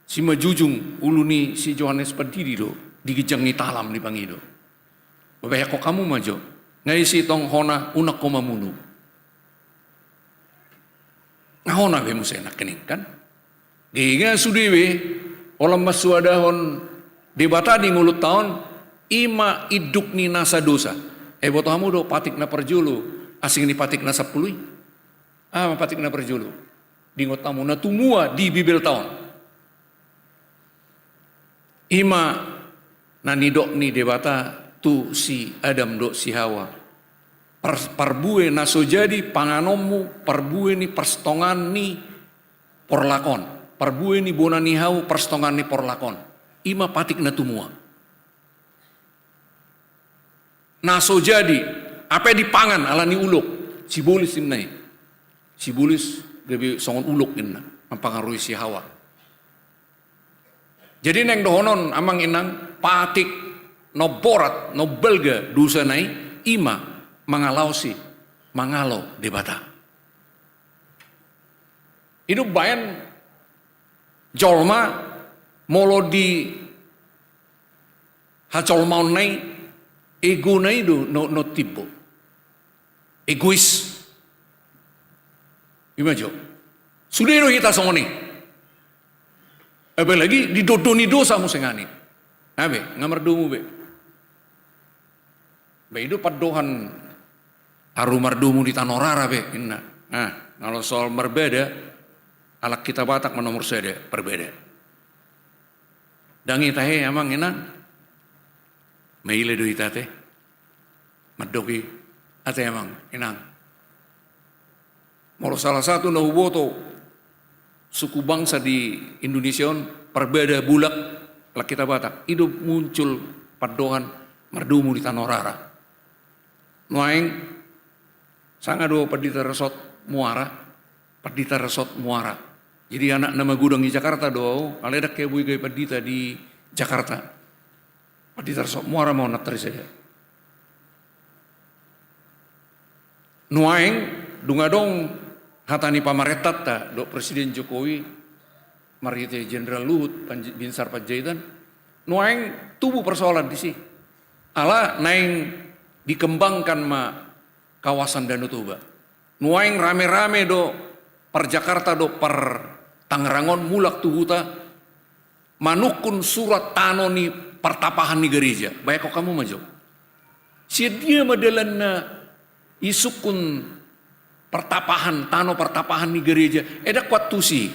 simanjujung ulu ni si Johannes Pandidi do di ginjang ni talam dipangido. Baen hamu ma jo, nga i sintong hona unang ho mamunu. Nga hona be muse nangkining kan. Gabe nga sude be, holan mansoadahon Debata di ngolunta on, i ma induk ni nasa dosa. Eh, boto hamu do patik na parjolo, asing ni patik na sampulu i. Aha ma patik na parjolo? Diingot hamu na tumua di Bibelta on. I ma na nidok ni Debata tu si Adam dohot si Hawa. Par-, parbue na so jadi panganonmu, parbue ni parstongan ni porlak on, parbue ni bona ni hau parstongan ni porlak on. I ma patik na tumua. Na so jadi, hape dipangan ala ni ulok, sibolis inna i. Sibolis gabe songon ulok inna, mampangaruhi si Hawa. Jadi naeng dohonon amang inang, patik na borat, na balga dosana i, i ma mangalaosi, mangalo Debata. I do umbahen jolma molo di hajolmaonna i, egona i do na, na timbo. Egois. I ma jo. Sude do hita songon i. Apalagi didondoni dosa muse nangkin. Nga be, nga mardomu be. Ba i do pandohan aru mardomu di tano rara be, inna. Nah, molo soal marbada, halak hita Batak ma nomor sada, parbada. Ndang i tahe amang inang. Maila do hita ate. Mandok i ate amang inang. Molo salah satu na huboto suku bangsa di Indonesia on, parbada, bulak, halak hita Batak. I do muncul pandohan mardomu di tano rara. Nuaeng sanga do au pandita resort Muara, pandita resort Muara. Jadi anak na magodang di Jakarta do au, alai ndang hea boi gabe pandita di Jakarta. Pandita resort Muara ma au nantoari sada. Nuaeng dung adong hata ni pamarentanta dohot Presiden Jokowi marhite Jenderal Luhut Panj-, Binsar Panjaitan, nuaeng tubu persoalan disi. Ala naeng dikembangkan ma kawasan Danau Toba. Nuaeng rame-rame do par Jakarta dohot par Tangerang on mulak tu huta manungkun surat tano ni partapahan ni gareja. Bayangkon hamu ma jo. Sian dia ma dalanna isungkun partapahan, tano partapahan ni gareja? Ai ndang huantusi.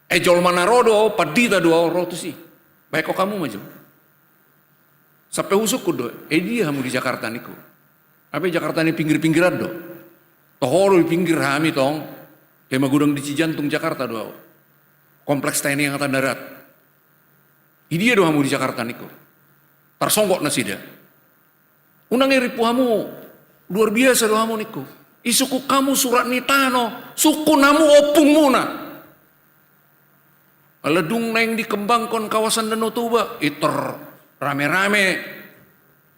Ai jolma na ro do au, pandita do au, ro tusi. Bayangkon hamu ma jo. Sampe husungkun do, ai dia hamu di Jakarta ningku? Hape Jakarta ni pinggir-pinggiran do. Toho do di pinggir hami tong. Hea magodang di Cijantung Jakarta do au. Kompleks T N I Angkatan Darat. Idia do hamu di Jakarta ningku? Tarsonggot nasida. Unang i rimpu hamu, luar biasa do hamu ningku. Isungkun hamu surat ni tano, sungkun hamu ompungmuna. Ala dung naeng dikembangkon kawasan Danau Toba, i tor rame-rame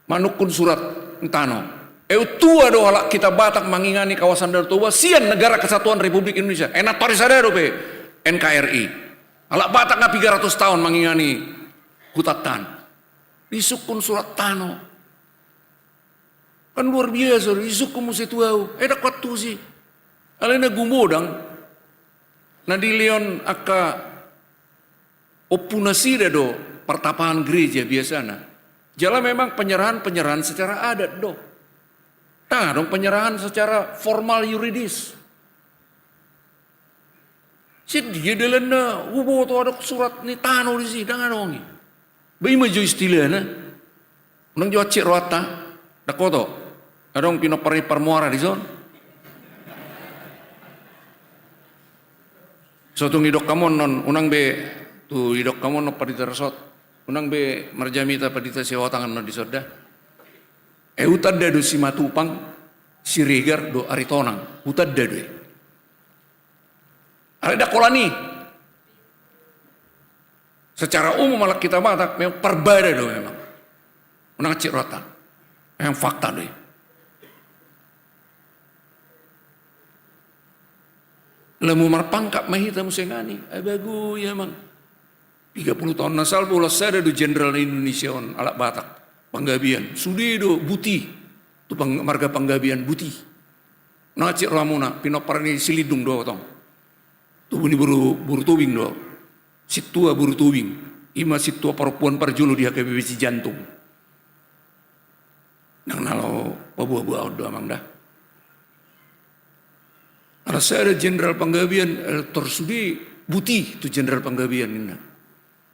manungkun surat ni tano. Ai untua do halak hita Batak mangingani kawasan Danau Toba sian Negara Kesatuan Republik Indonesia. Ai nantoari sada dope N K R I. Halak Batak nga piga ratus taon mangingani hutanta on. Disungkun surat tano. Kan luar biasa do, disungkun muse tu au, ai ndang huantusi. Alai na gumodang, na dilehon angka ompu nasida do partapahan gareja biasana. Jala memang penyerahan-penyerahan secara adat do. Ndang adong penyerahan secara formal yuridis. Sian dia dalanna huboto adong surat ni tano disi? Ndang adong i. Ba i ma jo istilahna. Unang jo hansit rohanta. Ndang hoto. Adong pinompar ni parmuara dison. So tung didok hamu annon, unang be, tu didok hamu annon pandita resort. Unang be marjamita pandita sihaotangan annon dison da. Ai hutanda do Simatupang, Siregar dohot Aritonang. Hutanda do i. Alai ndang holan i. Secara umum halak hita Batak memang parbada do memang. Unang hansit rohanta. Memang fakta do i. Lamu marpangkat ma hita muse nangkin. Ai bagus i amang. Tiga puluh taon na salpu holan sada do jenderal Indonesia on halak Batak. Panggabean. Sude do buti. Tu pang-, marga Panggabean buti. Unang hansit rohamuna, pinompar ni Silindung do au tong. Tubu ni boru, boru Tobing do au. Sintua boru Tobing. I ma sintua parompuan parjolo di H K B P Cijantung. Ndang na laho paboa-boaon do amang da. Ala sada jenderal Panggabean, eh, tor sude buti tu jenderal Panggabean ninna.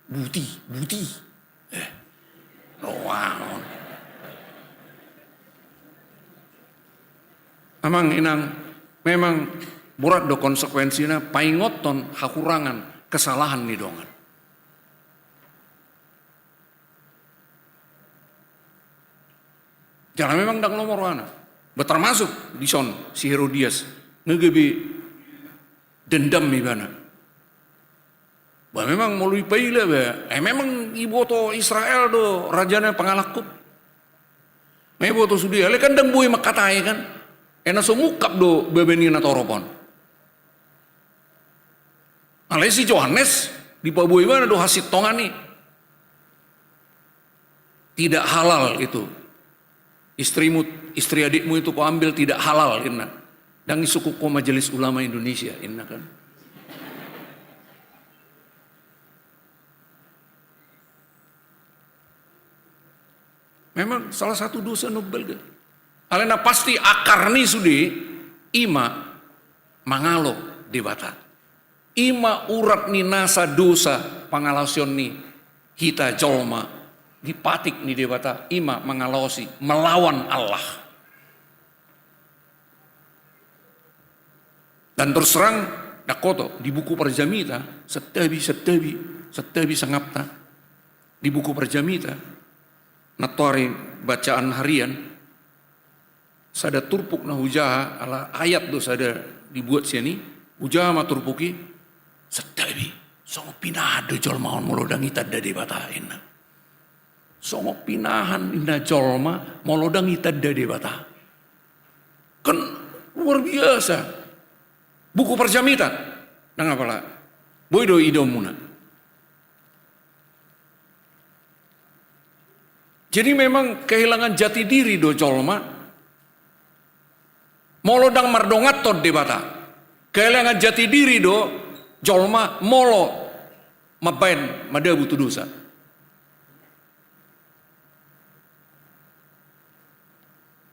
Buti, buti. Eh, rohana on. Amang inang, memang borat do konsekuensina paingothon hahurangan, kesalahan ni dongan. Jala memang ndang lomo rohana. Ba termasuk dison si Herodias, nga gabe dendam ibana. Ba memang molo dipaila ba, eh, memang diboto Israel do rajana pangalangkup. Nga diboto sude, alai kan ndang boi mangkatai kan. Eh, na so mungkap do baba ni natorop on. Alai si Johannes, dipaboa ibana do hasintongan i. Tidak halal itu. Istrimu, istri adikmu itu kau ambil, tidak halal, inna. Ndang disungkun ho Majelis Ulama Indonesia, inna kan. Memang salah satu dosa na umbalga. Alai na pasti akar ni sude, i ma mangalo Debata. I ma urat ni nasa dosa pangalaosion ni hita jolma, dipatik ni Debata, i ma mangalaosi, melawan Allah. Dan terus terang, dakkoto, di buku Parjamita, santabi, santabi, santabi sangapta, di buku Parjamita, nantoari bacaan harian, sada turpuk na hujaha, ala ayat do sada dibuat sian i, hujaha ma turpuk i, santabi, songon pinahan do jolma on molo ndang itanda Debata, inna. Songon pinahan, inna, jolma molo ndang itanda Debata. Kan luar biasa. Buku Parjamita. Ndang apala. Boi do idaonmuna. Jadi memang kehilangan jati diri do jolma molo ndang mardonganhon Debata. Kehilangan jati diri do jolma molo mambaen madabu tu dosa.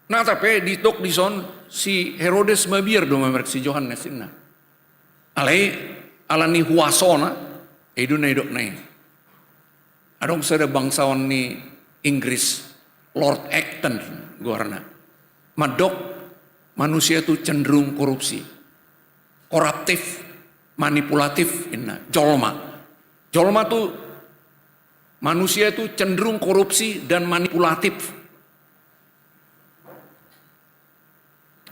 Nah, tapi didok dison si Herodes mabiar do mamereng si Johannes, inna. Alai ala ni huasona, i do na didokna i. Adong sada bangsawan ni Inggris, Lord Acton goarna. Mandok, manusia itu cenderung korupsi. Koruptif, manipulatif, inna. Jolma. Jolma tu, manusia itu cenderung korupsi dan manipulatif.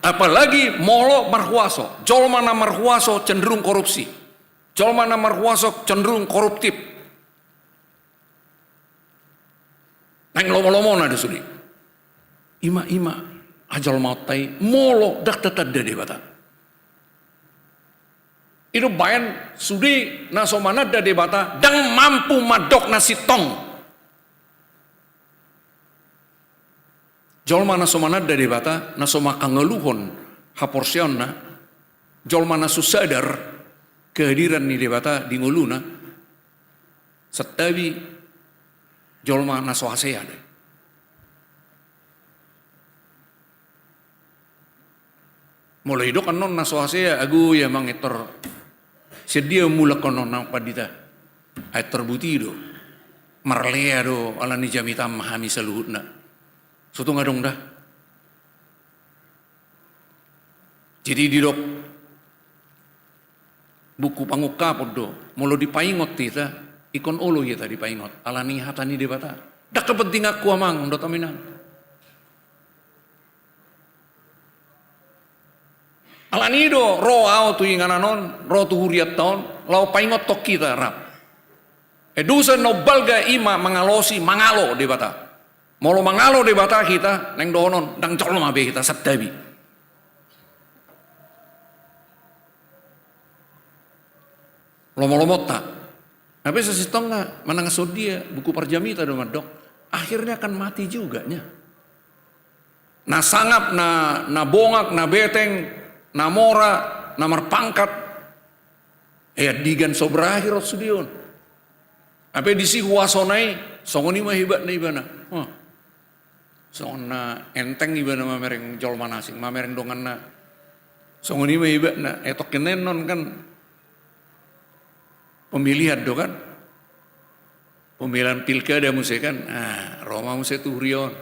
Apalagi molo marhuaso. Jolma na marhuaso cenderung korupsi. Jolma na marhuaso cenderung koruptif. Naeng lomo-lomona do sude. I ma, i ma, ajolmaonta i molo ndang tatanda Debata. I do umbaen sude na so mananda Debata ndang mampu mandok na sintong. Jolma na so mananda Debata, na so mangkaluhon haporseaonna, jolma na so sadar kehadiran ni Debata di ngoluna, santabi jolma na so hasea do i. Molo didok annon na so hasea, ago ia mangitor. Sian dia mulak annon, amang pandita? Ai tor buti do. Marlea do ala ni jamitam hami saluhutna. Sotung adong da. Jadi didok buku Pangungkapon do, molo dipaingot hita, ingkon olo hita dipaingot ala ni hata ni Debata. Ndang kepentinganku, amang dohot inang. Ala ni do ro ahu tu inganan on, ro tu hurianta on, laho paingothon hita rap. E, dosa na umbalga i ma mangalosi, mangalo Debata. Molo mangalo Debata hita, naeng dohonon, ndang jolma be hita, santabi. Lomo-lomonta. Hape sasintongna manang songon dia, buku Parjamita do mandok, akhirnya akan mati juga, nya. Na sangap, na, na bongak, na beteng, na mora, na marpangkat, e, andigan so berakhir on sude on. Hape disi huasona i, songon i ma hebatna ibana. Huh. Songon na enteng ibana mamereng jolma na asing, mamereng donganna. Songon i ma hebatna, e, tongkin annon kan pemilihan do kan. Pemilihan pilkada muse kan. Ah, ro ma muse tu huria on.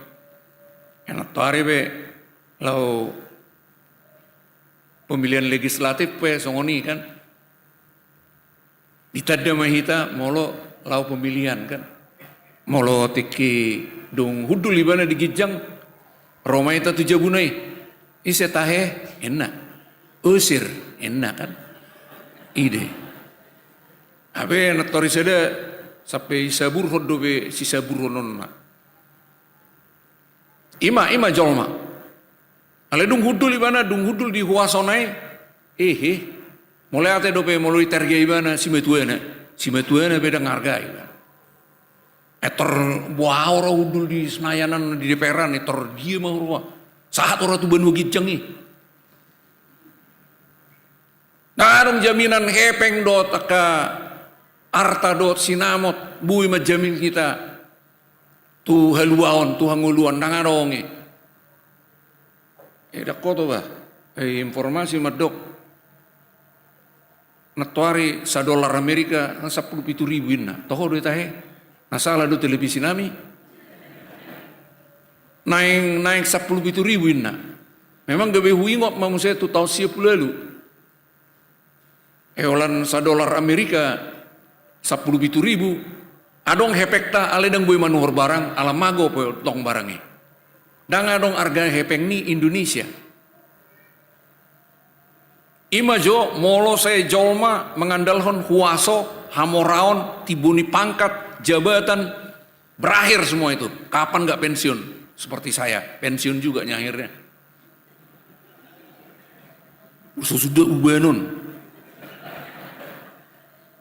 Annon toari pe laho pemilihan legislatif pe songon i kan. Ditanda ma hita molo laho pemilihan kan. Molo tingki dung hundul ibana di ginjang, ro ma hita tu jabuna i. Ise tahe, inna. Usir, inna kan. I do i. Hape nantoari sada sampe isaburhon dope sisaburhononna. Ima, ima jolma. Alai dung hundul ibana, dung hundul di huasona i, ehe. Mauliate dope molo ditarga ibana simatuana. Simatuana pe ndang arga ibana. Eh, tor boha ro hundul di Senayan an, di DPR an, eh, tor dia ma huroha. Sahat ro tu banua ginjang i. Ndang adong jaminan hepeng dohot angka arta dohot sinamot, boi manjamin hita tu haluaon, tu hangoluan, ndang adong i. Eh, ndang hoto bah. Eh, informasi mandok. Nantoari sadolar Amerika sampulu pitu ribu inna. Toho do i tahe? Na sala do televisi nami? Naeng, naeng sampulu pitu ribu inna. Memang gabe huingot ma muse tu taon sia pulu ualu. Eh, holan sadolar Amerika sampulu pitu ribu, adong hepengta alai ndang boi manuhor barang, ala mago pe tong barang i. Ndang adong arga hepeng ni Indonesia. Ima jo molo sai jolma mangandalhon huaso, hamoraon, timbo ni pangkat, jabatan, berakhir semua itu. Kapan nggak pensiun? Seperti saya, pensiun juga nih akhirnya. Sesudah ubanon.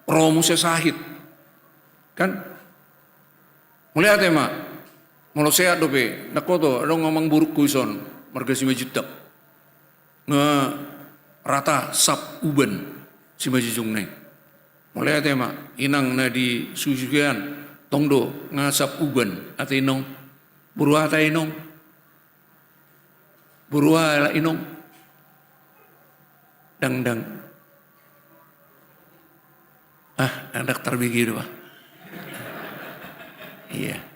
Ro muse sahit. Kan? Mauliate ma. Molo sehat dope, ndang hoto, adong amang borungku ison, marga Simanjuntak. Nga rata sap uban simanjujungna i. Mauliate ma, inang na di susuhian, tong do, nga sap uban, ate inong, boru aha inong? Boru aha inong? Dangdang. Ah, anak tarbege do bah. Iya.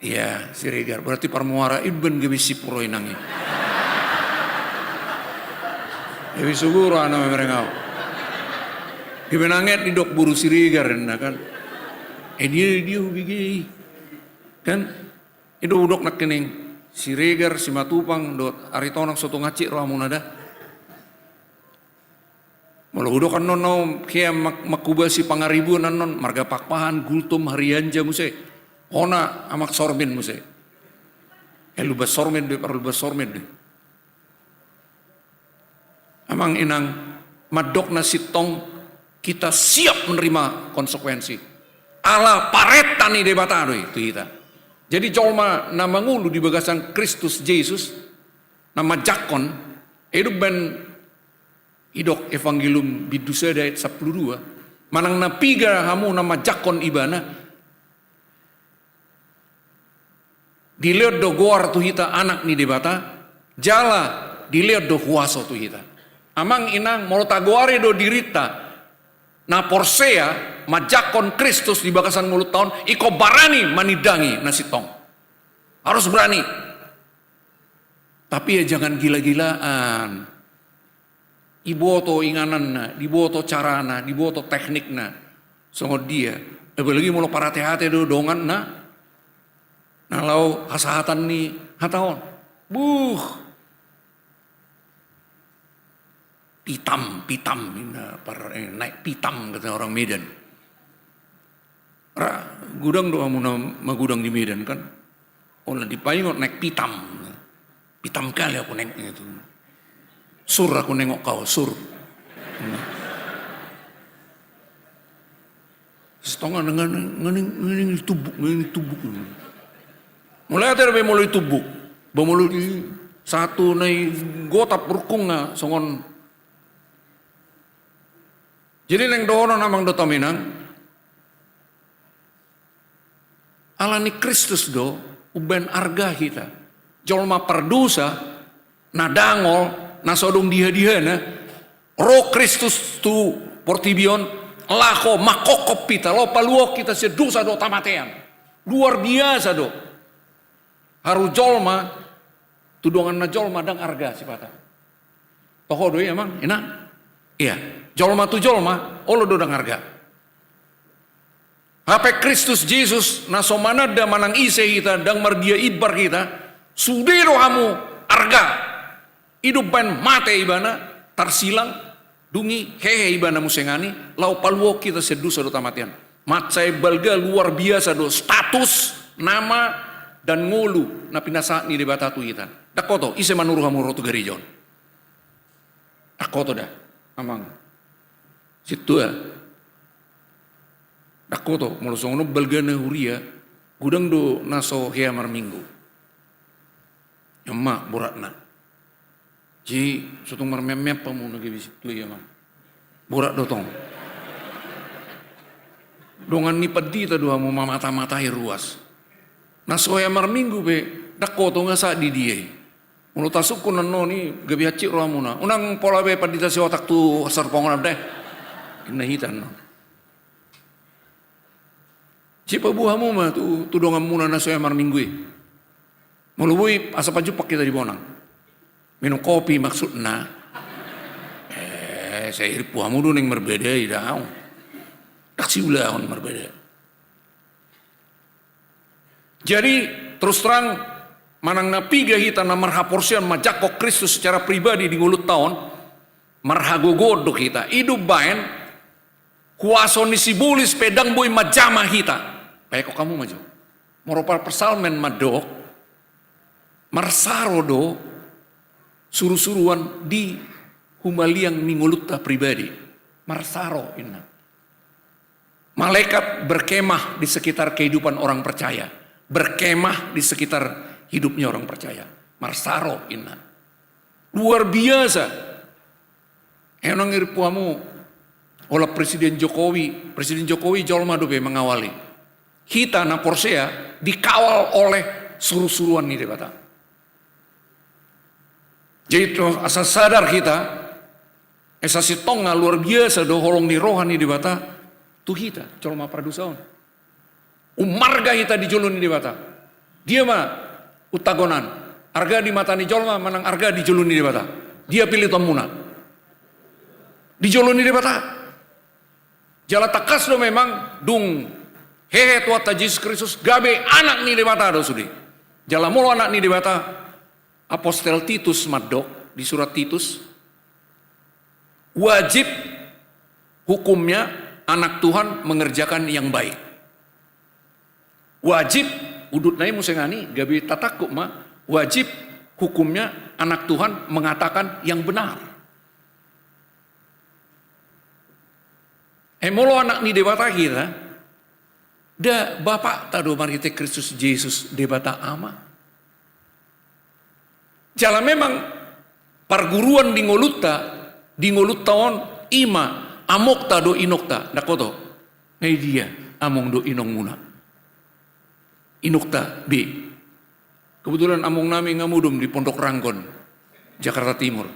Iya, Siregar. Berarti parmuara Iban gabe sipuro inang i. Gabe suguro ana memereng au. Gabe nanget didok boru Siregar inna kan. Eh, dia, dia hubege i. Kan? Ido hudok nangkining Siregar, Simatupang dohot Aritonang, so tung hansit rohamuna da. Molo hudok annon au hea mak-, mangkubasi Pangaribuan annon, marga Pakpahan, Gultom, Harianja muse. Hona amak Sormen muse. Eh, Lumban Sormen be, parlumban Sormen be. Amang inang, mandok na sintong, kita siap menerima konsekuensi. Ala parenta ni Debata do i tu hita. Jadi jolma na mangolu di bagasan Kristus Jesus, na manjangkon, ido umbahen idok Evangelium bindu sada ayat sampulu dua, manang na piga hamu na manjangkon ibana, dilehon do goar tu hita anak ni Debata, jala dilehon do huaso tu hita. Amang inang, molo tagoari do dirinta na porsea manjangkon Kristus di bagasan ngolunta on, ingkon barani manindangi na sintong. Harus berani. Tapi ya jangan gila-gilaan. Diboto ingananna, diboto carana, diboto teknikna. Songon dia. Apalagi molo parhate-hate do dongan na, na laho hasahatan ni hata on. Buh. Pitam, pitam, inna par-, eh, naik pitam kata orang Medan. Ra, godang do hamu na magudang di Medan kan. Olo dipaingot naik pitam. Pitam kali aku nengok itu. Sur aku nengok kau, sur. Setengah dengan ngening, ngening ditumbuk, ngening ditumbuk. Molo ate dope molo ditumbuk. Ba molo di satu nai gotap rukungna songon. Jadi naeng dohonon amang dohot inang. Ala ni Kristus do umbahen arga hita. Jolma pardosa, na dangol, na so adong diha-dihana, ro Kristus tu portibi on, laho mangkophop hita, laho paluahon hita sian dosa dohot hamatean. Luar biasa do. Haru jolma Tu donganna jolma ndang arga sipata. Toho do i, amang inang? Ia, jolma tu jolma olo do ndang arga. Hape Kristus Jesus na so mananda manang ise hita, ndang mardia imbar hita, sude do hamu arga. I do umbahen mate ibana, tarsilang, dung i hehe ibana muse ngani, laho paluahon hita sian dosa dohot hamatean. Mansai balga, luar biasa do status, nama, dan ngolu na pinasahat ni Debata tu hita. Ndang hoto, ise manuru hamu ro tu gareja on? Ndang hoto da, amang sintua? Ndang hoto. Molo songon on balgana huria, godang do na so hea marminggu. Ima boratna. Jadi so tung marmeam-meam hamu na gabe sintua i, amang. Borat do tong. Dongan ni pandita do hamu mamata-matai ruas. Na so hea marminggu pe ndang hoto, nga sahat di dia i. Molo tasungkun annon i, gabe hansit rohamuna. Unang pola be pandita siotak tu hasarpangonan da, inna hita annon. Sipaboa hamu ma tu, tu donganmuna na so hea marminggu i. Molo boi, asa pajumpang hita di Bonang. Minum kopi maksudna. Eh, sai irip hamu do naeng marbadai, daong. Ndang siulahon marbadai. Jadi, terus terang, manang na piga hita na marhaporseaon manjangkon Kristus secara pribadi di ngolunta on, marhagogoon do hita. I do umbahen, huaso ni sibolis pe ndang boi manjama hita. Baen hamu ma jo. Molo parpsalmen mandok, marsaro do surusuruan di humaliang ni ngolunta pribadi. Marsaro, inna. Malaikat berkemah di sekitar kehidupan orang percaya, berkemah di sekitar hidupnya orang percaya. Marsaro, inna. Luar biasa. Unang irip hamu, holan Presiden Jokowi, Presiden Jokowi jolma dope mangawali. Hita na porsea dikawal oleh surusuruan ni Debata. Jadi, asa sadar hita, asa sintonga luar biasa do holong ni roha ni Debata tu hita, jolma pardosa on. Umarga hita di jolo ni Debata. Dia ma utagonan? Arga di mata ni jolma manang arga di jolo ni Debata? Dia pilitonmuna? Di jolo ni Debata. Jala tangkas do memang, dung hehe Tuhanta Jesus Kristus, gabe anak ni Debata do sude. Jala molo anak ni Debata, Apostel Titus mandok di surat Titus, wajib hukumnya anak Tuhan mengerjakan yang baik. Wajib, udutna i muse ngani, gabe tatangkup ma, wajib hukumnya anak Tuhan mengatakan yang benar. Eh, molo anak ni Debata hita, da Bapakta do marhite Kristus Jesus Debata Ama. Jala memang parguruan di ngolunta, di ngolunta on, ima amokta do inokta, ndang hoto? Nga i dia among do inongmuna? Inokta be. Kebetulan among nami nga modom di Pondok Ranggon, Jakarta Timur.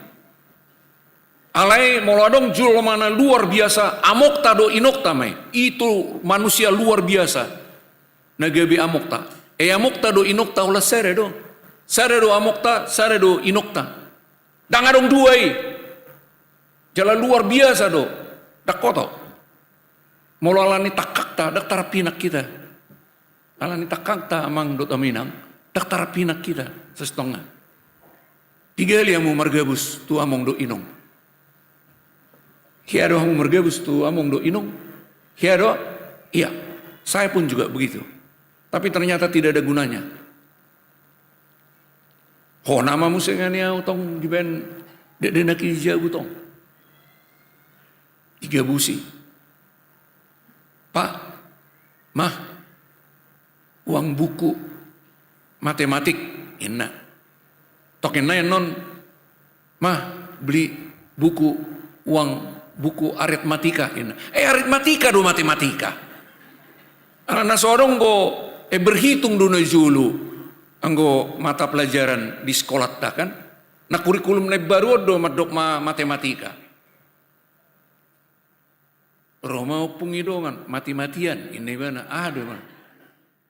Alai molo adong jolma na luar biasa, amokta do inokta ma i. Itu manusia luar biasa na gabe amokta. Eh, amokta do inokta, holan sada do. Sada do amokta, sada do inokta. Ndang adong dua i. Jala luar biasa do. Ndang hoto. Molo alani tangkangta, ndang tarpinang hita. Alani tangkangta, amang dohot inang, ndang tarpinang hita sasintongna. Tiga hali hamu margabus tu among dohot inong. Hea do hamu margabus tu among dohot inong? Hea do? Iya. Saya pun juga begitu. Tapi ternyata tidak ada gunanya. Hona ma muse ngani ahu tong dibaen dakdanak i di jabu tong. Digabusi. Pak, Mah, uang buku matematik, inna. Tok inna annon, Mah, beli buku, uang buku aritmatika, inna. Eh, aritmatika do matematika. Ala na so adong do, eh, berhitung do na jolo anggo mata pelajaran di sekolahta kan. Na kurikulum na imbaru on do mandok ma-, matematika. Ro ma ompung i dongan, mati-matian, inna ibana, aha do ibana?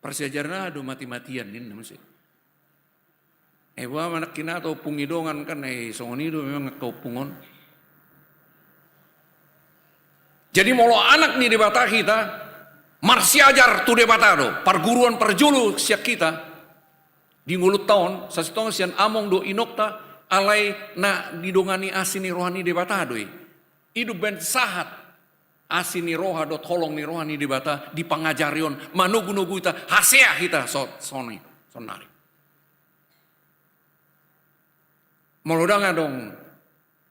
Parsiajaran aha do mati-matian, inna muse. Eh, boha ma nangkin, ata ompung ni dongan kan, eh, songon i do memang angka ompung on. Jadi molo anak ni Debata hita, marsiajar tu Debata do, parguruan parjolo sian hita, di ngolunta on, sasintongna sian among dohot inongta, alai na didongani asi ni roha ni Debata do i. I do umbahen sahat asi ni roha dohot holong ni roha ni Debata di pangajari on, manogunogu hita, hasea hita so-, soni, sonari. Molo ndang adong,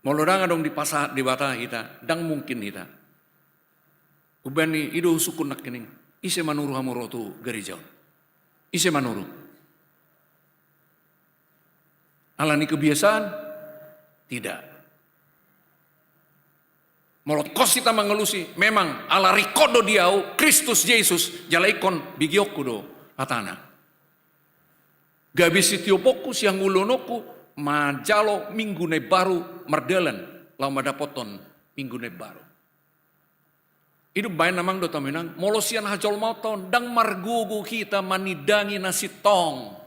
molo ndang adong dipasahat Debata hita, ndang mungkin hita. Umbahen i, i do husungkun nangkining, ise manuru hamu ro tu gareja on? Ise manuru? Ala ni kebiasaan? Tidak. Molo tingkos hita mangalusi, memang ala ringkot do di ahu Kristus Jesus, jala ingkon begionku do hatana. Gabe sitioponku, sihangoluhononku manjalo minggu na imbaru mardalan laho mandapothon minggu na imbaru. I do umbahen amang dohot inang, molo sian hajolmaonta on, ndang margogo hita manindangi na sintong.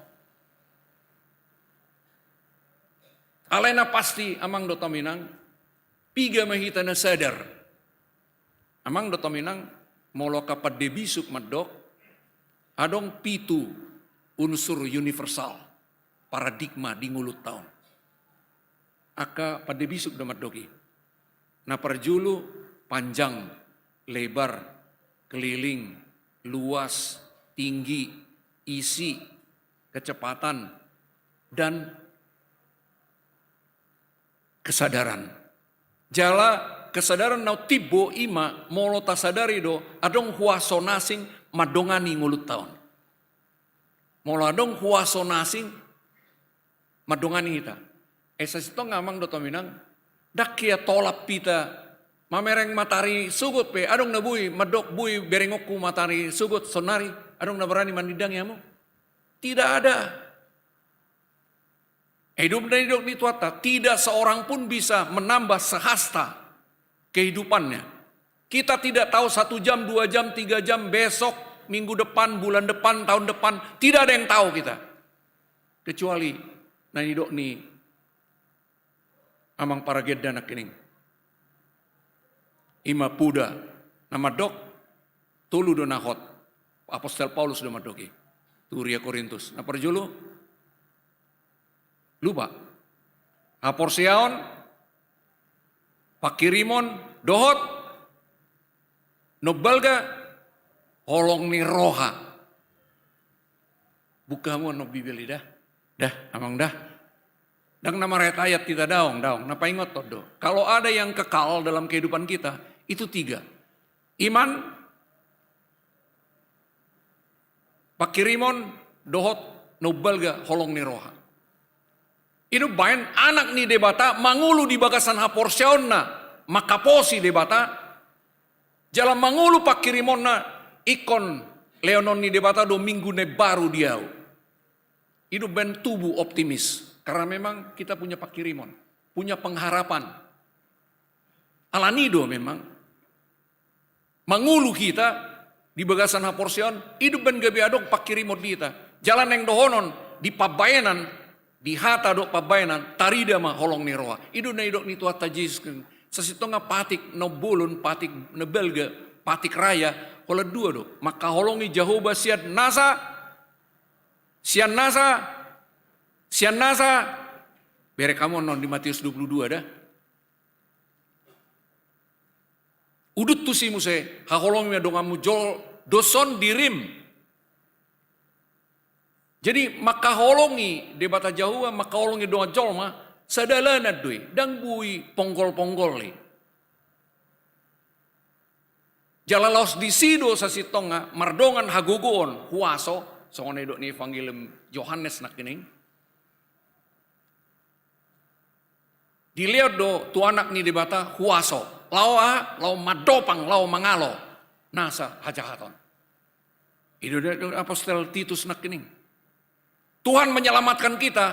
Alai na pasti amang dohot inang, piga ma hita na sadar. Amang dohot inang, molo angka pande bisuk mandok, adong pitu unsur universal, paradigma di ngolunta on. Angka pande bisuk do mandok i. Na parjolo, panjang, lebar, keliling, luas, tinggi, isi, kecepatan, dan kesadaran. Jala kesadaran na timbo i ma molo tasadari do adong huaso na asing mandongani ngolunta on. Molo adong huaso na asing mandongani hita. Eh, sasintongna amang dohot inang, ndang hea tolap hita mamereng matari sogot pe, adong na boi mandok boi berengonku matari sogot sonari, adong na berani manindangi hamu? Tidak ada. Eh, i do na nidok ni Tuhanta, tidak seorang pun bisa menambah sehasta kehidupannya. Kita tidak tahu satu jam, dua jam, tiga jam, besok, minggu depan, bulan depan, tahun depan, tidak ada yang tahu kita. Kecuali na nidok ni amang paragenda nangkining, i ma poda na mandok, tolu do na hot apostel Paulus do mandok i tu huria Korintus. Na parjolo, lupa. Haporseaon, pangkirimon, dohot na umbalga, holong ni roha. Buka hamu annon Bibel i da. Da, amang da. Ndang na marayat-ayat hita, daong, daong. Na paingothon do. Kalau ada yang kekal dalam kehidupan kita, itu tiga. Iman, pangkirimon, dohot na umbalga, holong ni roha. I do umbahen anak ni Debata mangolu di bagasan haporseaonna, mangkaposi Debata, jala mangolu pangkirimonna, ingkon lehonon ni Debata do minggu na imbaru di ahu. I do umbahen tubu optimis, karena memang kita punya pangkirimon, punya pengharapan. Alani do memang mangolu hita di bagasan haporseaon, i do umbahen gabe adong pangkirimon di hita. Jala naeng dohonon di pambahenan, di hata dohot pambahenan, tarida ma holong ni roha. I do na nidok ni Tuhanta Jesus, sasintongna patik na umbolon, patik na balga, patik raya, holan dua do. Mangkaholongi Jahowa sian nasa, sian nasa, sian nasa. Bereng hamu annon di Matius dua puluh dua da. Udut tusi muse, haholongi ma donganmu jol, dos on dirim. Jadi, mangkaholongi Debata Jahowa, mangkaholongi dongan jolma, sadalanan do i, ndang boi ponggol-ponggol i. Jala laos disi do sasintongna mardongan hagogoon, huaso, songon na nidok ni Evangelium Johannes nangkining. Dilehon do tu anak ni Debata huaso, laho aha? Laho mandopang, laho mangalo nasa hajahaton. I do, do, do apostel Titus nangkining. Tuhan menyelamatkan kita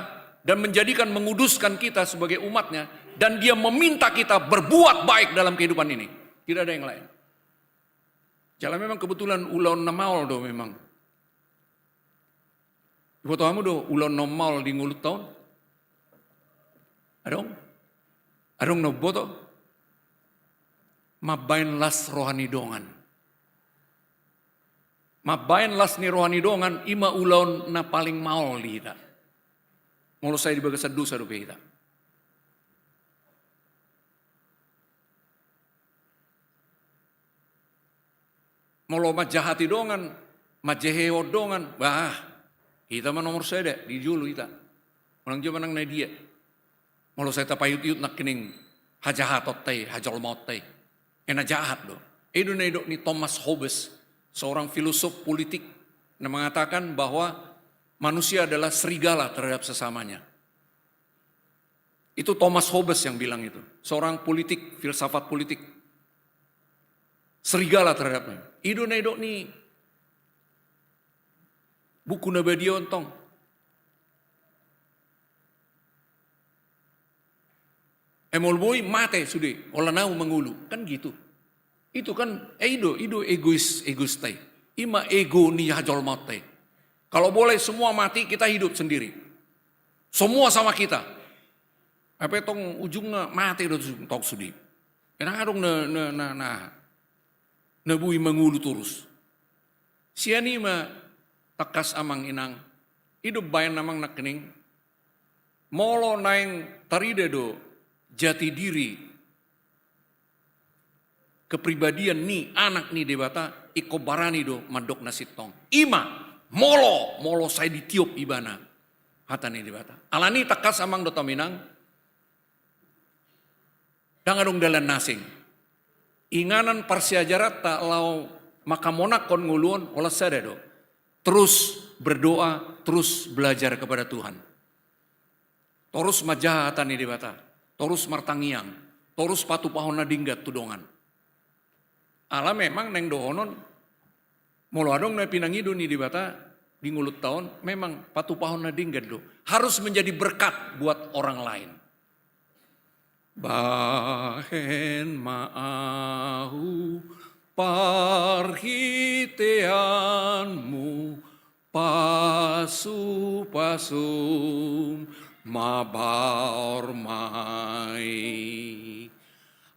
dan menjadikan, menguduskan kita sebagai umatnya, dan Dia meminta kita berbuat baik dalam kehidupan ini. Tidak ada yang lain. Jala memang kebetulan ulaon na maol do memang. Iboto hamu do ulaon na maol di ngolunta on? Adong? Adong na umboto? Mambaen las roha ni dongan. Mambaen las ni roha ni dongan, i ma ulaon na paling maol di hita. Molo sai di bagasan dosa dope hita. Molo manjahati dongan, manjehehon dongan, bah, hita ma nomor sada di jolo hita. Unang jo manang na dia. Molo sai tapaihut-ihut nangkining hajahatonta i, hajolmaonta i. Ena jahat do. I do na nidok ni Thomas Hobbes, seorang filosof politik, na mengatakan bahwa manusia adalah serigala terhadap sesamanya. Itu Thomas Hobbes yang bilang itu, seorang politik, filsafat politik. Serigala terhadapnya. I do na nidok ni buku na badia on tong. Eh, molo boi, mate sude, holan ahu mangolu. Kan gitu. Itu kan, eh, i do, i do egois, egoista i. I ma ego ni hajolmaonta i. Kalau boleh semua mati, kita hidup sendiri. Semua sama kita. Hape tong ujungna mate do tong sude. Ndang adong na, na, na, na, na boi mangolu torus. Sian i ma tangkas amang inang, i do umbaen amang nangkining, molo naeng tarida do jati diri, kepribadian ni anak ni Debata, ingkon barani do mandok na sintong. I ma, molo, molo sai ditiop ibana hata ni Debata. Alani tangkas amang dohot hamu inang, ndang adong dalan na asing. Inganan parsiajaranta laho mangkamonanghon ngolu on holan sada do. Terus berdoa, terus belajar kepada Tuhan. Torus manjaha hata ni Debata, torus martangiang, torus patupahon na denggan tu dongan. Ala memang naeng dohonon, molo adong na pinangido ni Debata di ngolunta on, memang patupahon na denggan do. Harus menjadi berkat buat orang lain. Bahen ma ahu parhiteanmu, pasupasum ma baor ma i.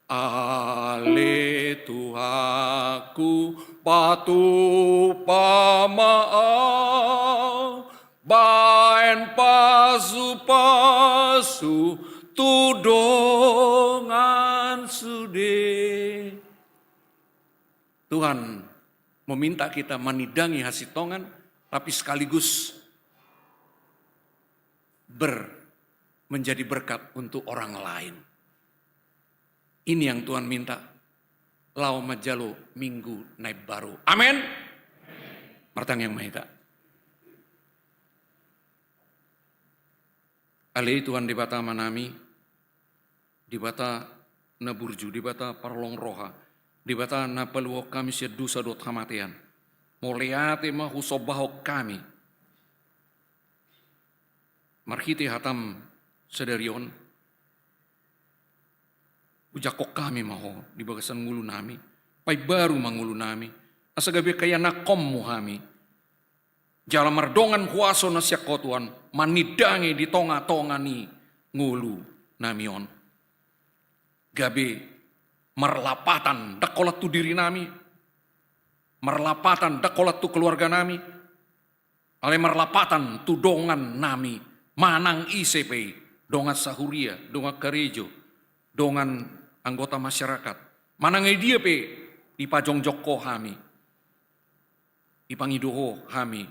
Ale Tuhanku, patupa ma ahu, bahen pasupasu tu dongan sude. Tuhan meminta kita manindangi hasintongan, tapi sekaligus ber-, menjadi berkat untuk orang lain. Ini yang Tuhan minta. Laho manjalo Minggu na imbaru. Amen. Martangiang ma hita. Ale Tuhan Debata Amanami, Debata na burju, Debata parholong roha, Debata na paluahon hami sian dosa dohot hamatean. Mauliate ma husombahon hami. Marhite hataM sadari on, ujangkon hami ma Ho di bagasan ngolunami, paimbaru ma ngolunami, asa gabe ianakkonMu hami. Jala mardongan huaso na sian Ho Tuhan, manindangi di tongatonga ni ngolunami on. Gabe marlapatan, ndang holan tu dirinami, marlapatan, ndang holan tu keluarganami, alai marlapatan tu dongannami, manang ise pe i, dongan sahuria, dongan karejo, dongan anggota masyarakat, manang i dia pe dipajongjong Ho hami, dipangido Ho hami,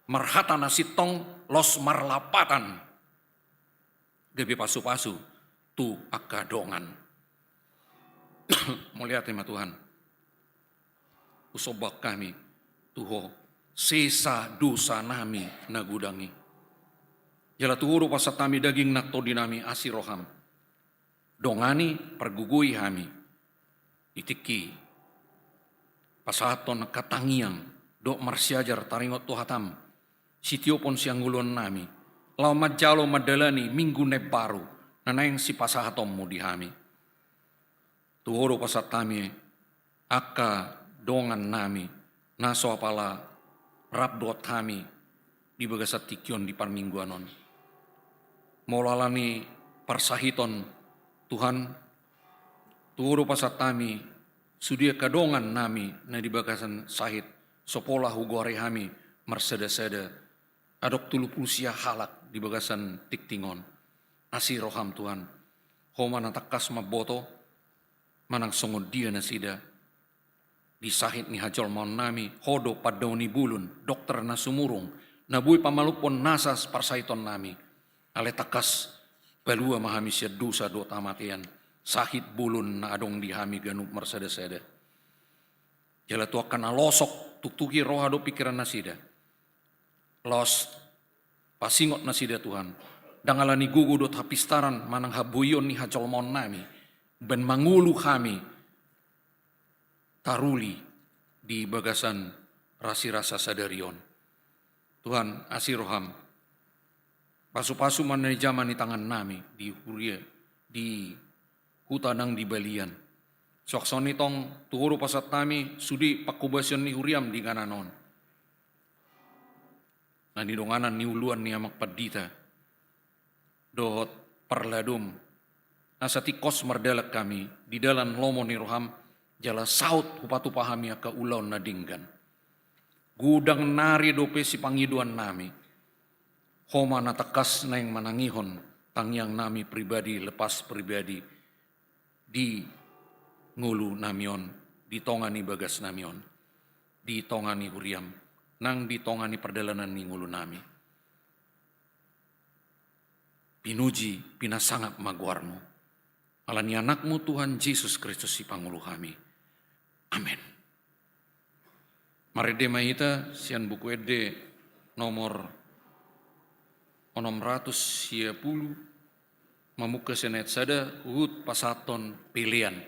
marhata na sintong laos marlapatan, gabe pasupasu tu angka dongan. Mauliate ma Tuhan. Husombahon hami tu Ho sesa dosanami na godang i. Jala tu Ho do pasahat hami daging nang tondinami asi rohaM. Dongani, pargogoi hami di tingki pasahathon angka tangiang dohot marsiajar taringot tu hataM, sitiopon sian ngolunami, laho manjalo mandalani Minggu na imbaru na naeng sipasahatonMu di hami. Tu Ho do pasahat hami angka dongannami na so apala rap dohot hami di bagasan tingki on di parmingguan on. Molo alani parsahiton, Tuhan, tu Ho do pasahat hami sude angka dongan nami na di bagasan sahit, so pola hugoari hami marsada-sada, adong tolu pulu sia halak di bagasan tingting on. Asi roham Tuhan, Ho ma na tangkas mamboto manang songon dia nasida di sahit ni hajolmaon nami. Ho do pandaoni bolon, dokter na sumurung, na boi pamalumhon nasa parsahiton nami. Alai tangkas palua ma hami sian dosa dohot hamatean, sahit bolon na adong di hami ganup marsada-sada. Jala tu angka na losok, tuktuki roha dohot pingkiran nasida. Laos pasingot nasida Tuhan, ndang ala ni gogo dohot hapistaran manang habohion ni hajolmaon nami, umbahen mangolu hami taruli di bagasan rasirasa sadari on. Tuhan, asi roham, pasu-pasu ma na di jama ni tangan nami di huria, di huta nang di balian. Suang songon i tong tu Ho do pasahat hami sude panghobasion ni huriam di inganan on. Na nidonganan niuluan ni amang pandita dohot parladom, asa tingkos mardalan hami di dalan lomo ni roham, jala saut hupatupa hami angka ulaon na denggan. Godang nari dope sipangidoan nami, Ho ma na tangkas naeng manangihon tangiang nami pribadi lepas pribadi di ngolu nami on, di tonga ni bagas nami on, di tonga ni huriam, nang di tonga ni pardalanan ni ngolu nami. Pinuji, pinasangap ma goarmu. Ala ni Anakmu Tuhan Jesus Kristus sipangolu hami. Amen. Marende ma hita sian Buku Ende nomor onom ratus sia pulu, mamungka sian ayat sada, huhut pasahathon pelean.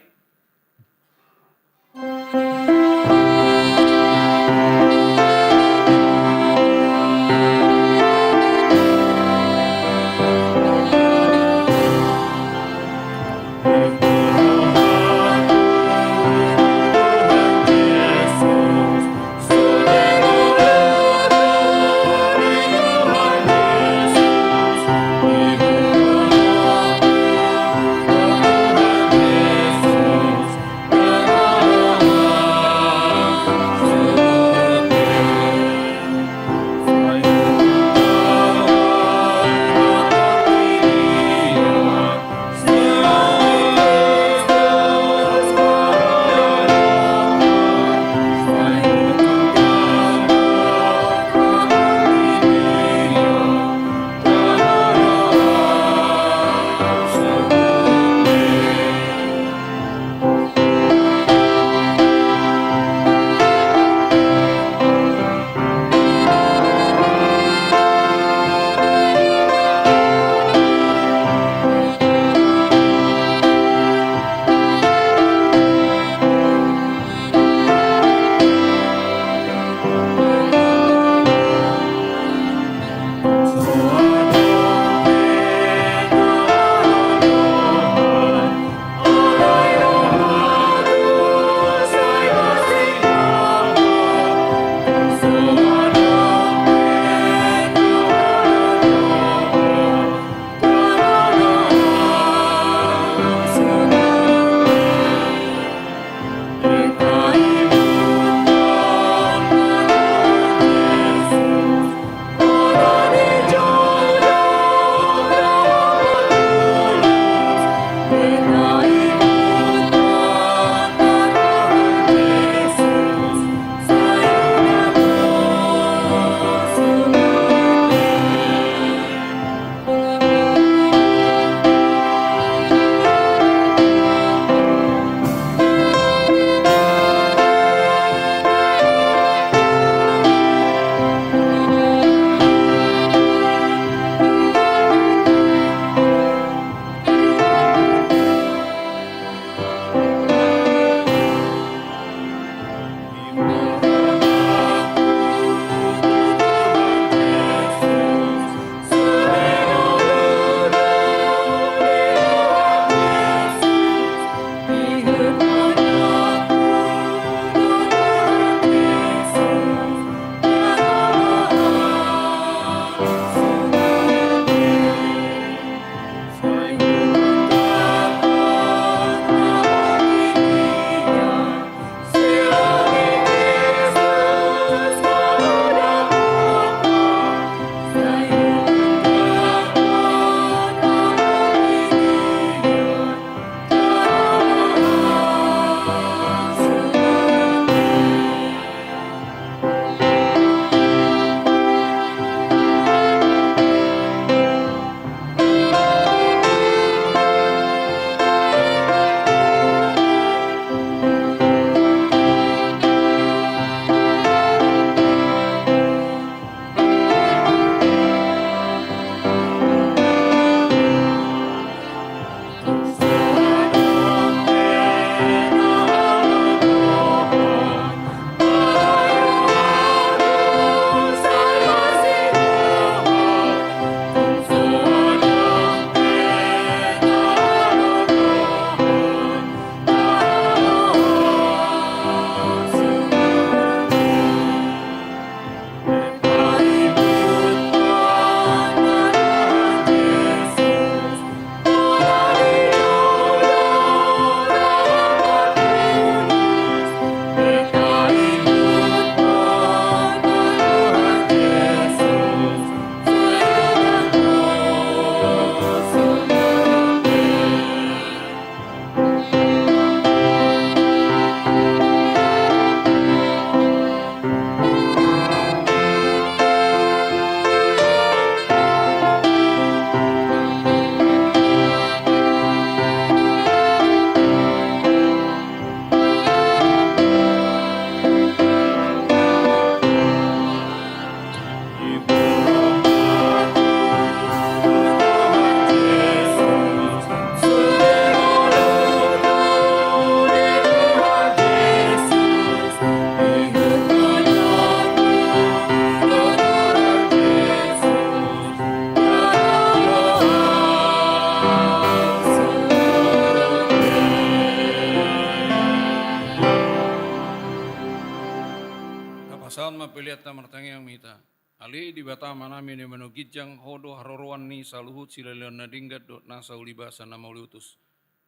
Sahat ma pelean ta, martangiang ma hita. Ale Debata Amanami na di banua ginjang, Ho do haroroan ni saluhut silehonlehon na denggan dohot nasa ulibasan na mauliutus.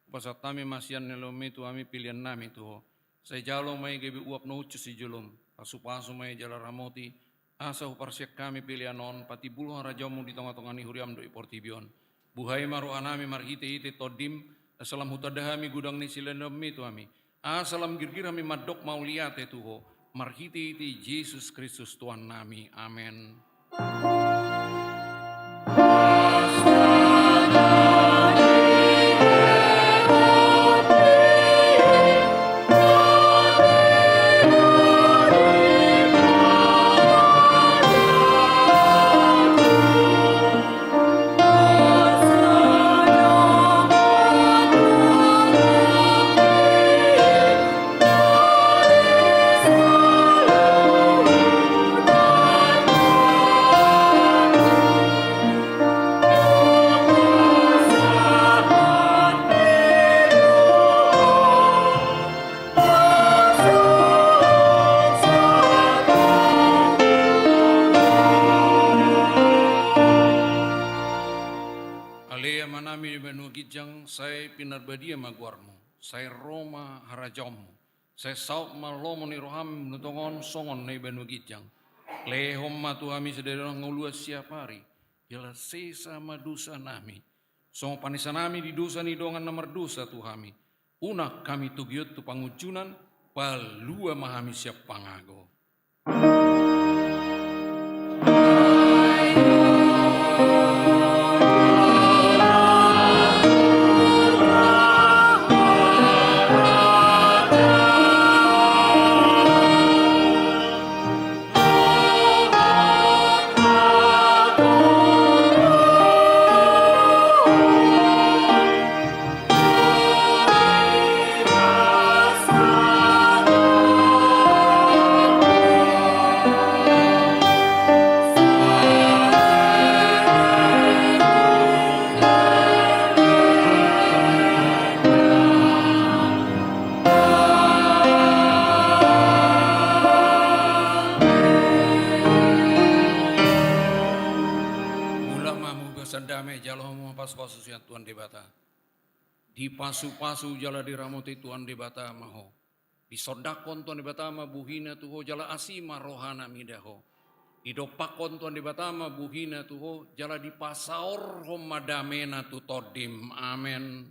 Hupasahat hami ma sian ni lehonMi tu hami peleannami tu Ho. Sai jalo ma i gabe uap na hushus di jolom. Pasupasu ma i jala ramoti, asa huparsian hami pelean on patimbul harajaonMu di tongatonga ni huriaM dohot di portibi on. Buhai ma rohanami marhitehite TondiM, asa lam hutanda hami godang ni silehonlehonMi tu hami. Asa lam girgir hami mandok mauliate tu Ho, marhitehite Jesus Kristus Tuhannami. Amen. Ale Amanami na di banua ginjang, sai pinarbadia ma goarMu, sai ro ma harajaonMu, sai saut ma lomo ni rohaM tu tonga on songon na di banua ginjang. Lehon ma tu hami sadari on hangoluan siapari, jala sesa ma dosanami, songon panesanami di dosa ni dongan na mardosa tu hami. Unang hami togihon tu pangunjunan, palua ma hami sian pangago. Mulak ma hamu bagasan dame, jalo hamu ma pasupasu sian Tuhan Debata. Dipasupasu jala diramoti Tuhan Debata ma ho. Disondangkon Tuhan Debata ma buhiNa tu ho jala asi ma rohaNa mida ho. Didompakkon Tuhan Debata ma buhiNa tu ho jala dipasaorhon ma dameNa tu tondim. Amen.